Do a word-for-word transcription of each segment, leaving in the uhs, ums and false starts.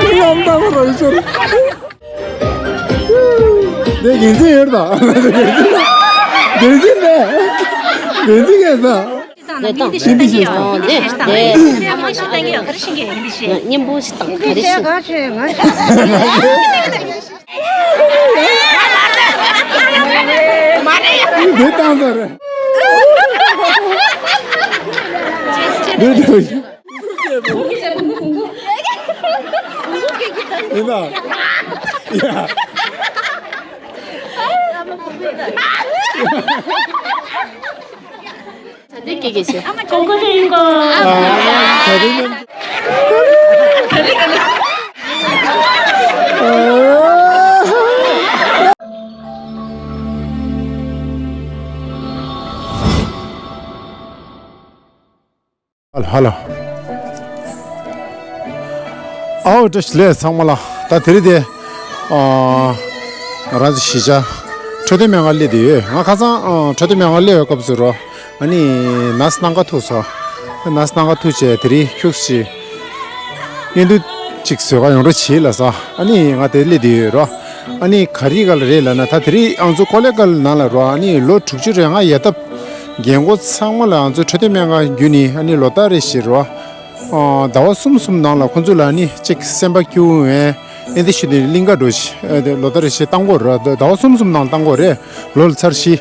ཡང་དག་རང་ཤོར། དེ་འགན་འཛིན་ཡོད་དམ། འགན་འཛིན་མེད། འགན་འཛིན་ཡོད་དམ། དེ་དང་། ཞིག་དང་། དེ་དང་། དེ་ཞིག་དང་། དེ་ཞིག་དང་། གཉེན་པོ་ཞིག་དང་ག་རེ་ཞིག་སྙན་པོ་ཞིག་དང་ག་རེ་ཞིག་འདི་བཏང་ཚར། འདི་བཏང་། ཡིན་ན། ཡ། ད་ལྟའི་སྐད་ཀྱི་ཞེས། ཀོང་ཀོ་ཧྲེ་ཡིན་གོ། ཨ། ད་ལྟའི་ནམ། ཧ་ལ་ཧ་ལ། ཨའོ་བཀྲ་ཤིས་བདེ་ལེགས་ཚང་མ་ལ། ད་དེ་རིང་དེ། ཨ། ང་རང་ཚོ་གཞིས་ཆགས་འཕྲོད་བསྟེན་སྨན་ཁང་སླེབས་བསྡད་ཡོད། ང་ཁ་སང་། ཨ། འཕྲོད་བསྟེན་སྨན་ཁང་སླེབས་ཡོད་སྐབས་སུ་རོ། ཨ་ནི་ནར་སི་སྣང་ག་ཐུག་སོང་། ནར་སི་སྣང་ག་ཐུག་བྱས་དེ་རིང་ཁྱུག་ཅིག་བརྙན་ཐུང་ཅིག་བཟོ་ག་ཡོང་རོགས་བྱེད་ལབ་སོང་། ཨ་ནི་ང་དེ་སླེབས་བསྡད་ཡོད་རོ། ཨ་ནི་ག་རེ་ག་ལ་རེད་ལབ་ན། ད་དེ་རིང་ང་ཚོ་ཀོ་ལེ་གྷལ་ནང་ལ་རོ། ཨ་ནི་ལོ་དྲུག་ཅུ་རེ་ལྔ་ཡར་འདབ་རྒན་གོག་ཚང་མ་ལ་ང་ཚོ་འཕྲོད་བསྟེན་སྨན་ཁང་བརྒྱུད་ནས། ཨ་ནི་ལོ་ལྟར་རེ་བཞིན་རོ། ཨ། ཟླ་བ་གསུམ་གསུམ་ནང་ལ་ཁོང་ཚོ་ལ་ནི་གཅིག་སེམས་པ་སྐྱིད་པོ་ཡིན། ཨེ་འདི་ཞུ་དེ་གླིང་ག་འགྲོ་ཞིག་ཨེ་དེ་ལོ་ལྟར་རེ་བཞིན་བཏང་གི་ཡོད་རེད། ཟླ་བ་གསུམ་གསུམ་ནང་བཏང་གི་ཡོད་རེད། ལོ་ལ་ཚར་བཞི།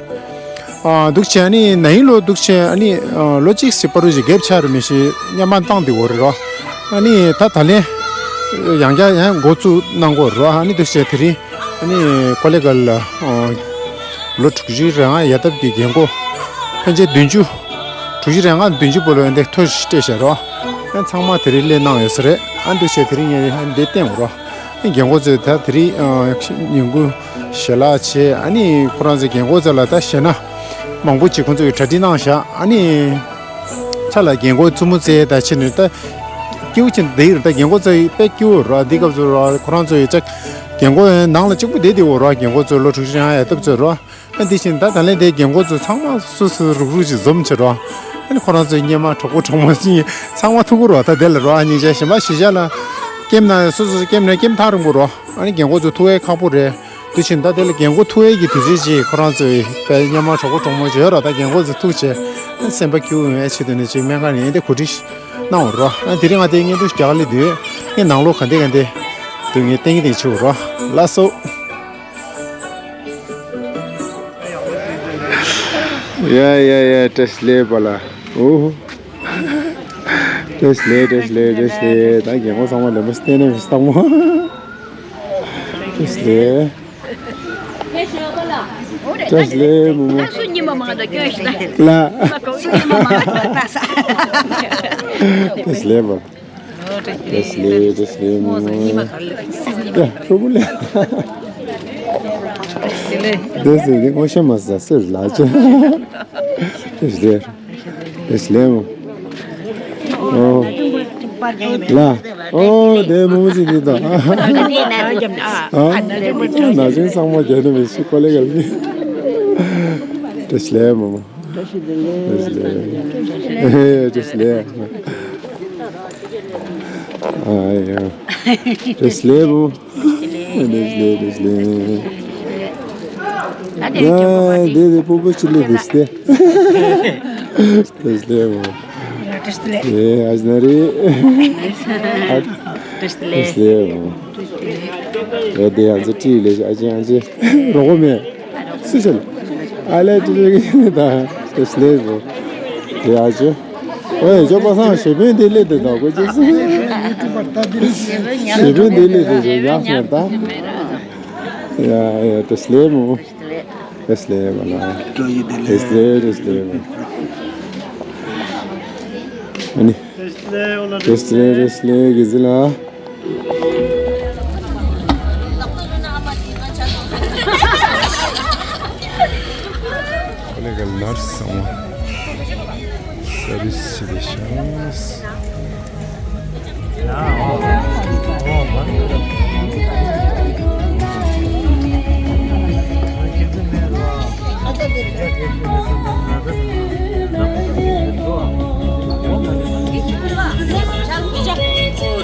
ཨ། འདུག་བྱས་ཨ་ནི་ན་ཡིན་ལོ་འདུག་བྱས་ཨ་ནི། ཨ། ལོ་གཅིག་ཞིག་བར་དུ་ཞིག་གེབ་ཆགས་རེད། མི་ཞིག་སྔོན་མ་བཏང་བསྡད་ཡོད་རེད་རོ། ཨ་ནི་ད་ད་ལན་ཡང་བསྐྱར་ཡང་འགོ་བཙུགས་གནང་གི་ཡོད་རེད་རོ། ཨ་ནི་འདུག་བྱས་དེ་རིང་ཨ་ནི་ཀོ་ལེ་གྷལ་ལ། ཨ། ལོ་དྲུག་ཅུ་རེ་ལྔ་ཡར་འདབ་ཀྱི་རྒན་གོག་ཕལ་ཆེར་བདུན་ཅུ། དྲུག་ཅུ་རེ་ལྔ་བདུན་ཅུ་བར་ལ་འདི་ཐོ་ཞིག་སྤྲད་བཞག་རོ། ཨ། ཚང་མ་དེ་རིང་སླེབས་གནང་ཡོད་ས་རེད། ཨ། འདུག་བྱས་དེ་རིང་ངས་འདི་བསྟན་རོ། ཨ། རྒན་གོག་ཚོས་ད་དེ་རིང་ཉིན་གུང་ཞལ་ལག་བྱས། ཨ་ནི་ཁོ་རང་ཚོའི་རྒན་གོག་ཚོ་ལ་ད་ཞེད་སྣང་མང་པོ་ཅིག་ཁོང་ཚོས་གྲ་སྒྲིག་གནང་བཞག་ཨ་ནི་ཆ་ལ་རྒན་གོག་བཙུན་མོ་ཚོས་ད་ཕྱིན་ནས་ད་སྐྱིད་པོ་ཅིག་བསྡད་ཡོད་རེད། ད་རྒན་གོག་ཚོ་དཔེ་སྐྱིད་པོ་རེད། འདི་སྐབས་སུ་རོ། ཁོ་རང་ཚོ་ཡོད་ཚད་རྒན་གོག་ནང་ལ་གཅིག་པུ་བསྡད་བསྡད་ཡོད་རེད། རྒན་གོག་ཚོ་ལོ་དྲུག་ཅུ་རེ་ལྔ་ཡར་འདབ་ཚོ་རོ། ཨ། འདི་བཞིན་ད་ད་ལན་དེ་རྒན་གོག་ཚོ་ཚང་མ་སོ་སོ་རུག་རུག་ཅིག་འཛོམས་བྱས་རོ། ཨ་ནི་ཁོ་རང་ཚོའི་སྔོན་མ་གྲོགས་པོ་གྲོགས་མོ་ཅིག་ཚང་མ་ཐུག་གི་རོ། ད་དེ་ལ་རོ། ཨ། སྙིང་རྗེ། གཞན་པ་གཞིས་ཆགས་ལ་ཀེམ་ནང་སོ་སོ་ཀེམ་ནང་ཀེམ་ཐག་རིང་པོ་རོ། ཨ་ནི་རྒན་གོག་ཚོ་ཐུག་ཡས་ཁག་པོ་རེད། འདི་བཞིན་ད་དེ་ལ་རྒན་གོག་ཐུག་ཡས་ཀྱི་དུས་ཚོད་ཅིག་ཁོ་རང་ཚོའི་དཔེ་སྔོན་མ་གྲོགས་པོ་གྲོགས་མོ་ཅིག་ཡོད་རོ། ད་རྒན་གོག་ཚོ་ཐུག་བྱས་སེམས་པ་སྐྱིད་པོ་ཡོང་ཡས་ཆེད་དུ་ནས་ཅིག་སྨན་ཁང་ནས་འདི་གོ་སྒྲིག་གནང་བ་རོ། ཨ། དེ་རིང་ང་དེ་བརྙན་ཐུང་རྒྱག་ག་སླེབས་དུས་ངས་ནང་ལོགས་ག་འདྲ་ག་འདྲ་འདུག་ངས་སྟོན་གྱི་དེ་བྱེད་དགོས་རོ། ལགས་སོ། ཡ་ཡ་ཡ། བཀྲ་ཤིས་བདེ་ལེགས་པ་ལགས། ཨོ། བཀྲ་ཤིས་བདེ་ལེགས། བཀྲ་ཤིས་བདེ་ལེགས། བཀྲ་ཤིས་བདེ་ལེགས། ད་རྒན་གོག་ཚང་མ་ལེན་པ་སྟེར་ནས་མི་སྟག་མོ། བཀྲ་ཤིས་བདེ་ལེགས། བཀྲ་ཤིས་བདེ་ལེགས་མོ་མོ། ལགས། བཀྲ་ཤིས་བདེ་ལེགས་པ། བཀྲ་ཤིས་བདེ་ལེགས། བཀྲ་ཤིས་བདེ་ལེགས། མོ་མོ། ཡ། ཧྲོ་བུ་ལེ། བཀྲ་ཤིས་བདེ་ལེགས། བཀྲ་ཤིས་བདེ་ལེགས། བཀྲ་ཤིས་བདེ་ལེགས། མོ། ཨོ། ལགས། ཨོ། དེ་མོ་མོ་ཅིག་འདི་དང་། ཨ། ན་ཆུང་ཚང་མ་རྒྱ་ནི་མི་ཤི་ཀོ་ལེ་གལ་གི། བཀྲ་ཤིས་བདེ་ལེགས་མོ་མོ། བཀྲ་ཤིས་བདེ་ལེགས། བཀྲ་ཤིས་བདེ་ལེགས། ཨ་ཡ། བཀྲ་ཤིས་བདེ་ལེགས་མོ། བཀྲ་ཤིས་བདེ་ལེགས། བཀྲ་ཤིས་བདེ་ལེགས། ཡ། དེ་དེ་སྤོ་བོ་ཅི་ལེ་དེ་སྟེ། བཀྲ་ཤིས་བདེ་ལེགས་མོ། བཀྲ་ཤིས་བདེ་ལེགས། ཨེ། ཨ་ཅེ་ན་རེ། བཀྲ་ཤིས་བདེ་ལེགས། བཀྲ་ཤིས་བདེ་ལེགས་མོ། ཡ། དེ་ཡང་ཚེ་བཀྲིས་ལེགས། ཨ་ཅེ། ཨ་ཅེ་རོགས་མེད། སུ་ཆེ་ལ། ཨ་ལས་ཀྲི་ཀྲི་ཀི་ད། བཀྲ་ཤིས་བདེ་ལེགས་མོ། དེ་ཡང་ཅེ། ཨོ་ཡ། ཇོ་པ་སངས་ཞེ་ཕན་དེ་ལེ་དེ་དང་གོ་ཅེ་སི། ཞེ་ཕན་དེ་ལེ་དེ་ཡག་སོང་ད། ཡ་ཡ། བཀྲ་ཤིས་བདེ་ལེགས་མོ། བཀྲ་ཤིས་བདེ་ལེགས་མོ་ལགས། བཀྲ་ཤིས་བདེ་ལེགས། བཀྲ་ཤིས་བདེ་ལེགས། བཀྲ་ཤིས་བདེ་ལེགས་མོ། ཨ་ནི། བཀྲ་ཤིས་བདེ་ལེགས། བཀྲ་ཤིས་བདེ་ལེགས། དགེ་རྒན་ལགས། ཀོ་ལེ་གལ་ནར་སི་ཚང་མ་སར་བིས་བྱེད་བསྡད་ཤག་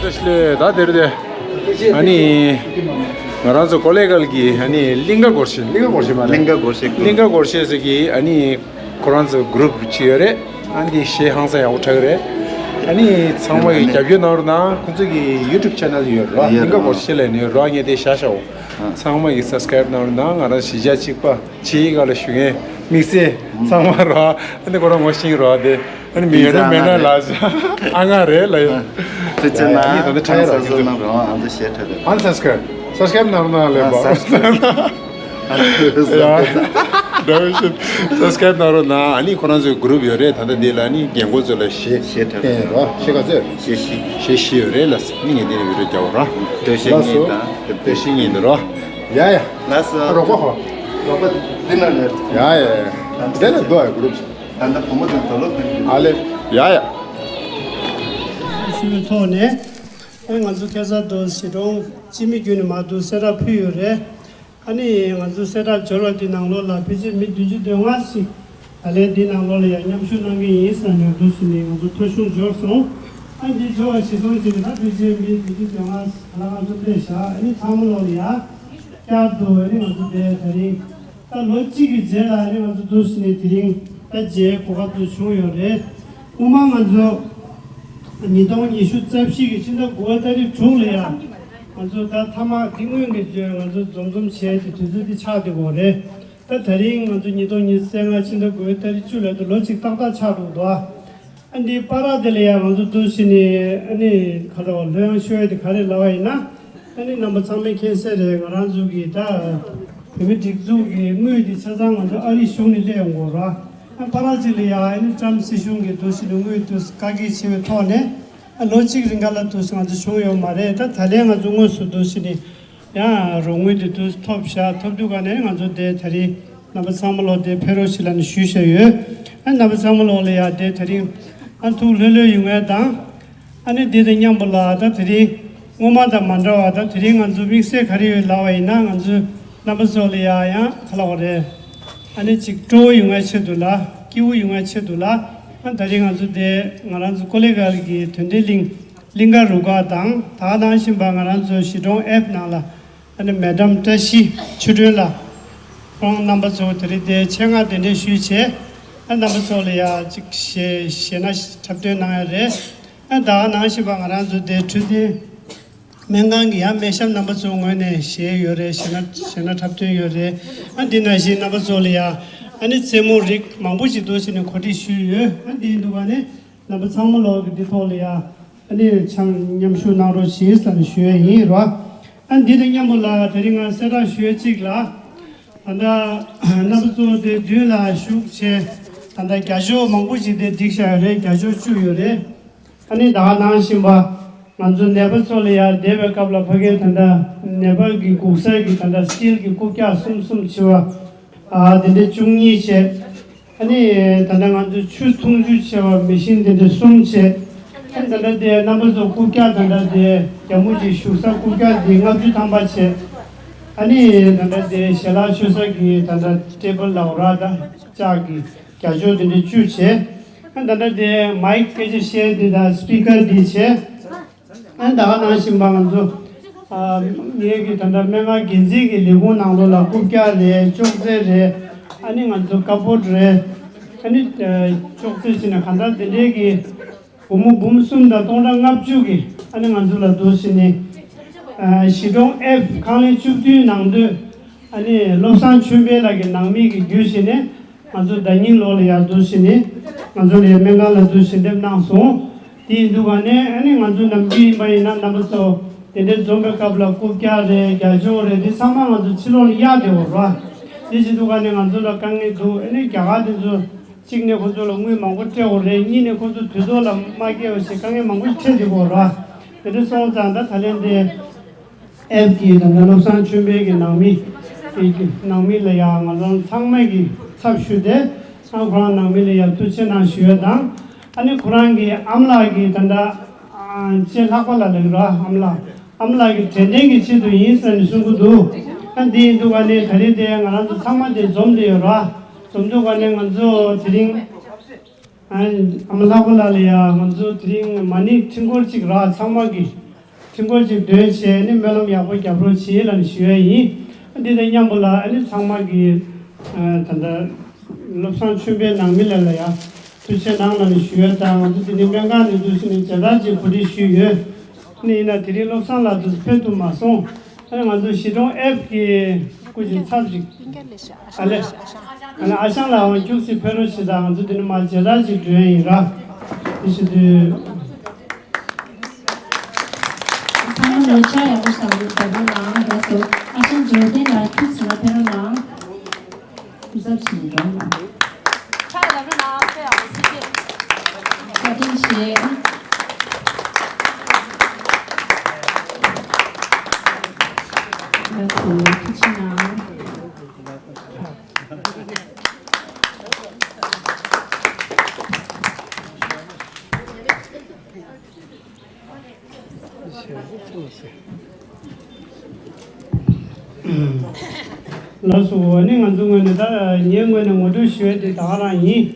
ལས་ད་དེར་དེ། ཨ་ནི། ང་རང་ཚོ་ཀོ་ལེ་གལ་གྱི་ཨ་ནི་གླིང་ག་སྒོར་གཞས། གླིང་ག་སྒོར་གཞས་མ་རེད། གླིང་ག་སྒོར་གཞས། གླིང་ག་སྒོར་གཞས་ཟེར་གྱི་ཨ་ནི། ཁོ་རང་ཚོ་གུ་རུབ་ཅིག་ཡོད་རེད། ཨ་ནི་གཞས་ཧང་སང་ཡག་པོ་འཁྲབ་ཀྱི་རེད། ཨ་ནི་ཚང་མ་གི་རྒྱབ་སྐྱོར་གནང་རོགས་གནང་། ཁོ་ཚོ་གི་ཡུ་ཊུབ་ཆེ་ནལ་ཡོད་རེད། ཡོད་རེད། གླིང་ག་སྒོར་གཞས་ལབ་ནས་རོགས། ངས་དེ་བཞག་བཞག་འོ། ཨ། ཚང་མ་གི་སབ་སི་ཀ་རེབ་གནང་རོགས་གནང་། ང་རང་གཞིས་ཆགས་གཅིག་པ་ཆེ་ཡི་ག་ལ་ཞུ་མཁན་དམིགས་བསལ་ཚང་མ་རོགས། ཨ་ནི་ཁོ་རང་ངོ་ཤེས་རོགས་དེ། ཨ་ནི་མི་ཡོད་ན་མེད་ན་ལ་ཨ་ང་རེད་ལ་ཡ། ཐུགས་རྗེ་གནང་། ཡ་ཡིན། ད་ནི་ཁྲ་ཡ་ར་ཁྱེད་ཚོ། ཨ་ནི་སབ་སི་ཀ་རེབ། སབ་སི་ཀ་རེབ་གནང་རོགས་གནང་ལབ་པ། ཡ། འདྲ་བོ་ཞིག་སབ་སི་ཀ་རེབ་གནང་རོགས་གནང་། ཨ་ནི་ཁོ་རང་ཚོའི་གུ་རུབ་ཡོད་རེད། ད་ལྟ་འདི་ལ་ནི་རྒན་གོག་ཚོ་ལ་གཞས་གཞས་འཁྲབ་ཨེ་རོ། གཞས་ག་ཚོད། གཞས་བཞི། གཞས་བཞི་ཡོད་རེད་ལ། ནི་ངས་འདི་ནས་བི་ཌི་ཡོ་རྒྱག་འོ་ར། སྟོད་གཞས་གཉིས་དང་། སྟོད་གཞས་གཉིས་འདི་རོ། ཡ་ཡ། ལགས་སོ། ཨ་རོགས་པ་ཧོ། རོགས་པ་འདི་ན་ནས། ཡ་ཡ་ཡ། འདི་ལ་འདུག་ཨ་གུ་རུབ། ད་ལྟ་བུ་མོ་དང་དོ་ལོ་ཕན་གྱི། ཨ་ལེ། ཡ་ཡ། ཞུ་བའི་ཐོག་ནས། ཨེ་ང་ཚོ་ཁ་སང་དུ་གཞིས་གྲོང་སྤྱི་མི་བརྒྱུད་ནས་མར་དུ་གསལ་བསྒྲགས་ཕུལ་ཡོད་རེད། ཨ་ནི་ང་ཚོ་གསལ་བསྒྲགས་འབྱོར་བ་འདི་ནང་ལོགས་ལ་ཕལ་ཆེར་མི་བདུན་ཅུ་དོན་ལྔ་ཞིག་ད་ལན་འདི་ནང་ལོགས་ལ་ཡང་མཉམ་ཞུགས་གནང་གི་ཡིན་ཟེར་ནས་འདུག་ཟེར་ནས་ང་ཚོ་ཐོ་གཞུང་འབྱོར་སོང་། ཨ་འདི་འབྱོར་བ་གཞིར་བཟུང་བྱས་ནས་ད་ཕལ་ཆེར་མི་བདུན་ཅུ་དོན་ལྔ་ལྷག་ཙམ་སླེབས་ཤག་ཨ་ནི་ཚང་མ་ལོགས་ལ་ཡང་བསྐྱར་དུ་ཨ་ནི་ང་ཚོ་དེ་ད་རིང་ད་ལོ་གཅིག་གི་རྗེས་ལ་ཨ་ནི་ང་ཚོ་འདུག་ཟེར་ནས་དེ་རིང་ད་མཇལ་གོ་སྐབས་དུ་བྱུང་ཡོད་རེད། སྔོན་མ་ང་ཚོ་ཉིས་སྟོང་ཉི་ཤུ་རྩ་བཞི་གི་ཕྱི་ཟླ་དགུ་པ་ཏ་རིག་དྲུག་ལ་ཡ། ང་ཚོ་ད་མཐའ་མ་འདི་སྔོན་གྱི་ང་ཚོ་འཛོམས་འཛོམས་བྱས་ཏེ་དུས་ཚོད་འདི་ཆགས་བསྡད་ཡོད་རེད། ད་ད་རིང་ང་ཚོ་ཉིས་སྟོང་ཉི་ཤུ་རྩ་ལྔ་ཕྱི་ཟླ་དགུ་པའི་ཏ་རིག་བཅུ་ལ་ད་ལོ་གཅིག་ཏག་ཏག་ཆགས་འགྲོ་འདུག་ཨ་འདི་པ་ར་དེ་ལ་ཡང་ང་ཚོ་འདུག་ཟེར་ནས་ཨ་ནི་ག་རེ་བ་ལྷོད་ཡངས་ཤོད་ཡ་དེ་ག་རེ་ལབ་པ་ཡིན་ན། ཨ་ནི་རྣམ་པ་ཚང་མས་མཁྱེན་གསལ་རེད། ང་རང་ཚོ་གི་ད་བོད་མི་སྒྲིག་འཛུགས་ཀྱི་དངུལ་དེ་ཆ་ཚང་ང་ཚོ་ཨ་རི་གཞུང་ནས་སླེབས་ཡོང་གི་ཡོད་རེད། ཨ་པ་ར་ཅིག་ལ་ཡང་ཨ་ནི་ཀྲམ་སྲིད་གཞུང་གི་འདུག་ཟེར་ནས་དངུལ་དུ་བཀག་སྐྱིལ་བྱས་པའི་ཐོག་ནས་ཨ་ལོ་གཅིག་རིང་ག་ལ་འདུག་ཟེར་ང་ཚོ་བྱུང་ཡོད་མ་རེད། ད་ད་ལན་ང་ཚོ་དངོས་སུ་འདུག་ཟེར་ནས་ཡང་རོགས་དངུལ་དེ་དུས་ཐོབ་ཤག་ཐོབ་དུས་ག་ནས་ང་ཚོ་དེ་ད་རིང་རྣམ་པ་ཚང་མ་ལོ་དེ་ཕེབས་རོགས་ཞེས་ལབ་ནས་ཞུས་བཞག་ཡོད། ཨ་རྣམ་པ་ཚང་མ་ལོ་ལ་ཡ་དེ་ད་རིང་ཨ་ཐུགས་ལྷོད་ལྷོད་ཡོང་ཡ་དང་། ཨ་ནི་དེ་དང་མཉམ་པོ་ལ་ད་དེ་རིང་སྔོན་མ་དང་མ་འདྲ་བ་ད་དེ་རིང་ང་ཚོ་དམིགས་བསལ་ག་རེ་ཡོད་ལབ་པ་ཡིན་ན། ང་ཚོའི་རྣམ་པ་ཚོ་ལ་ཡ་ཡང་ག་ལབ་དགོས་རེད། ཨ་ནི་ཅིག་སྤྲོ་བོ་ཡོང་ཡ་ཆེད་དུ་ལ་སྐྱིད་པོ་ཡོང་ཡ་ཆེད་དུ་ལ། ཨ་ད་རིང་ང་ཚོ་དེ་ང་རང་ཚོ་ཀོ་ལེ་གལ་གྱི་དོན་ལྡན་གླིང་། གླིང་ག་རུ་ཁག་དང་ད་ག་ནང་བཞིན་པ་ང་རང་ཚོ་གཞིས་གྲོང་ཨེབ་ནང་ལ་ཨ་ནི་མེ་ཌམ་བཀྲ་ཤིས་ཆོས་སྒྲོན་ལགས། ཁོང་རྣམ་པ་ཚོ་དེ་རིང་དེ་ཆེད་མངགས་གདན་འདྲེན་ཞུས་བྱས། ཨ་རྣམ་པ་ཚོ་ལ་ཡ་གཅིག་གཞས་གཞས་སྣ་འཁྲབ་སྟོན་གནང་ཡ་རེད། ཨ་ད་ག་ནང་བཞིན་པ་ང་རང་ཚོ་དེ་འཕྲོད་བསྟེན་སྨན་ཁང་གི་ཡང་སྨན་ཞབས་རྣམ་པ་ཚོའི་ངོས་ནས་གཞས་ཡོད་རེད། གཞས་སྣ་གཞས་སྣ་འཁྲབ་སྟོན་ཡོད་རེད། ཨ་འདི་ནང་བཞིན་རྣམ་པ་ཚོ་ལ་ཡ་ཨ་ནི་རྩེད་མོ་རིགས་མང་པོ་ཞིག་འདུག་ཟེར་ནས་གོ་སྒྲིག་ཞུས་ཡོད། ཨ་འདི་ཡིན་དུས་ག་ནས་རྣམ་པ་ཚང་མ་ལོག་གི་འདི་ཐོག་ལ་ཡ་ཨ་ནི་འཆམ་མཉམ་ཞུགས་གནང་རོགས་ཞེས་ཟེར་ནས་ཞུ་ཡ་ཡིན་རོ། ཨ་འདི་དང་མཉམ་པོ་ལ་དེ་རིང་ང་གསལ་བསྒྲགས་ཞུ་ཡ་གཅིག་ལ། ད་ལྟ་རྣམ་པ་ཚོ་དེ་མདུན་ལ་བཞུགས་བྱས་ད་ལྟ་རྒྱ་ཤོག་མང་པོ་ཞིག་དེ་བསྒྲིགས་བཞག་ཡོད་རེད། རྒྱ་ཤོག་བཅུ་ཡོད་རེད། ཨ་ནི་ད་ག་ནང་བཞིན་པ་ང་ཚོ་ནད་པ་ཚོ་ལ་ཡར་བསྡད་པའི་སྐབས་ལ་ཕ་གིར་ད་ལྟ་ནད་པ་གི་སྒུག་ས་གི་ད་ལྟ་སི་ཊིལ་གི་རྐུབ་བཀྱག་གསུམ་གསུམ་བྱས་པ། ཨ་དེ་འདྲ་བཅུ་གཉིས་བྱས། ཨ་ནི་ད་ལྟ་ང་ཚོ་ཆུ་འཐུང་ཆུ་བྱས་པ་མེ་ཤིན་དེ་འདྲ་གསུམ་བྱས། ཨ་ནི་ད་ལྟ་དེ་རྣམ་པ་ཚོ་རྐུབ་བཀྱག་ད་ལྟ་དེ་རྒྱ་མོ་ཅིག་བཞུགས་ས་རྐུབ་བཀྱག་དེ་ལྔ་བཅུ་ཐམ་པ་བྱས། ཨ་ནི་ད་ལྟ་དེ་ཞལ་ལག་མཆོད་ས་གི་ད་ལྟ་ཊེ་བལ་ལ་འོ་ར་ད་ལྕགས་ཀྱི་རྒྱ་ཤོག་དེ་འདྲ་བཅུ་བྱས། ཨ་ནི་ད་ལྟ་དེ་མའིག་སྐད་ཆ་བཤད་དེ་དང་སི་པི་ཀར་དེ་བྱས། ཨ་ནི་ད་ག་ནང་བཞིན་པ་ང་ཚོ་ཨ་ངེད་ཀྱི་ད་ལྟ་སྨན་ཁང་འགན་འཛིན་གྱི་ལས་ཁུངས་ནང་ལོགས་ལ་རྐུབ་བཀྱག་རེད། ཅོག་ཙེ་རེད། ཨ་ནི་ང་ཚོ་ཀ་པོར་ཌི་རེད། ཨ་ནི་ཨ་ཅོག་ཙེ་བྱས་ན་གང་ལྟར་དེ་འདྲའི་གི་སྒོར་མོ་འབུམ་གསུམ་དང་སྟོང་ཕྲག་ལྔ་བཅུ་གི་ཨ་ནི་ང་ཚོ་ལ་འདུག་ཟེར་ནས་ཨ་གཞིས་གྲོང་ཨེབ་ཁང་ལེན་བཅུ་བདུན་ནང་དུ་ཨ་ནི་བློ་བཟང་ཆོས་འཕེལ་ལགས་ཀྱི་ནང་མི་གི་བརྒྱུད་བྱས་ནས། ང་ཚོ་ཟླ་ཉིན་ལོ་ལ་ཡར་འདུག་ཟེར་ནས་ང་ཚོ་ལ་ཡར་སྨན་ཁང་ལ་འདུག་ཞལ་འདེབས་གནང་སོང་། དེ་ཡིན་དུས་ག་ནས་ཨ་ནི་ང་ཚོ་ནམ་རྒྱུན་ཡིན་པ་ཡིན་ན་རྣམ་པ་ཚོ་དེ་འདྲའི་འཛོམས་པའི་སྐབས་ལ་རྐུབ་བཀྱག་རེད། རྒྱ་ཤོག་རེད། དེ་ཚང་མ་ང་ཚོ་ཕྱི་ལོགས་ལ་གཡར་བསྡད་ཡོད་རེད་བ། དེ་བྱེད་དུས་ག་ནས་ང་ཚོ་ལ་དཀའ་ངལ་འདུག་ཨ་ནི་རྒྱ་གར་དེ་ཚོ་གཅིག་ནས་ཁོ་ཚོ་ལ་དངུལ་མང་པོ་སྤྲད་དགོས་རེད། གཉིས་ནས་ཁོ་ཚོ་དུས་ཐོག་ལ་མ་སྐྱེལ་བ་ཞིག་དཀའ་ངལ་མང་པོ་འཕྲད་བསྡད་ཡོད་རེད་བ། དེ་འདྲ་སོང་ཙང་ད་ད་ལན་དེ། ཨེབ་ཀྱི་ད་ལྟ་བློ་བཟང་ཆོས་འཕེལ་གྱི་ནང་མི་གི་ནང་མི་ལ་ཡང་ང་རང་ཚང་མས་ཀྱི་ཚབ་ཞུས་ཏེ་ཨ་ཁོ་རང་ནང་མི་ལ་ཡང་ཐུགས་རྗེ་གནང་ཞུ་ཡ་དང་། ཨ་ནི་ཁོ་རང་གི་ཨ་མ་ལགས་ཀྱི་ད་ལྟ་ཨ་ལྕེ་ལྷག་པ་ལ་ལེགས་ར་ཨ་མ་ལགས་ཨ་མ་ལགས་ཀྱི་དྲན་རྟེན་གྱི་ཆེད་དུ་ཡིན་ཟེར་ནས་གསུང་གི་འདུག་ཨ་འདི་ཡིན་དུས་ག་ནས་ད་རེས་དེ་ང་རང་ཚོ་ཚང་མ་དེ་འཛོམས་བསྡད་ཡོད་ར། འཛོམས་དུས་ག་ནས་ང་ཚོ་དེ་རིང་། ཨ་ཨ་མ་ལྷག་པ་ལགས་ལ་ཡ་ང་ཚོ་དེ་རིང་མ་ཎི་ཕྲེང་སྐོར་གཅིག་རག་ཚང་མ་གི་ ཐིམ་སྐོར་ཅིག་འདོན་བྱས་ནས་སྨོན་ལམ་ཡག་པོ་རྒྱབ་རོགས་གྱིས་ལབ་ནས་ཞུ་ཡ་ཡིན། འདི་དང་མཉམ་པོ་ལ་ཨ་ནི་ཚང་མ་གི་ད་ལྟ་བློ་བཟང་ཆོས་འཕེལ་ནང་མི་ལ་ལ་ཡ་ཐུགས་རྗེ་གནང་ལབ་ནས་ཞུ་ཡ་དང་། ང་ཚོ་འདི་ནས་སྨན་ཁང་ནས་འདུག་སེ་ནས་མཇལ་དར་ཅིག་གོ་སྒྲིག་ཞུས་ཡོད། ཨ་ནི་ཡིན་ན་དེ་རིང་བློ་བཟང་ལགས་འདུག་སེ་ཕེབས་ཐུབ་མ་སོང་། ཨ་ནི་ང་ཚོ་གཞིས་གྲོང་ཨེབ་ཀྱི་སྐུ་མཁྱེན་ཚབ་ཅིག་ཨ་ལེ། ཨ་ནི་ཨ་ཞང་ལགས་འོང་ཁྱུག་ཙམ་ཕེབས་རོགས་བྱེད་དང་། ང་ཚོ་འདི་ནས་མར་མཇལ་དར་ཅིག་སྒྲོན་ཡིན་ར། དེ་བྱེད་དུས། ཚང་མ་ལོ་ཆ་ཡག་པོ་ཞིག་དང་ལུགས་ལྡབ་རོགས་གནང་། ལགས་སོ། ཨ་ཞང་འབྱོར་ལྡན་ལགས་ཁྱུག་ཙམ་ཕེབས་རོགས་གནང་། སྐུ་ཚབ་ཞིག་འགྲོ་གནང་། ཆ་ཡག་པོ་གནང་། ཕེབས་ཡག་པོ་གཟིགས་ཀྱིས། བཀའ་དྲིན་ཆེ། ལགས་སོ། ཐུགས་རྗེ་གནང་། ལགས་སོ། ཨ་ནི་ང་ཚོ་ངོས་ནས་ད་ངའི་ངོས་ནས་ངོ་སྤྲོད་ཞུ་ཡས་དེ་ད་ག་རང་ཡིན།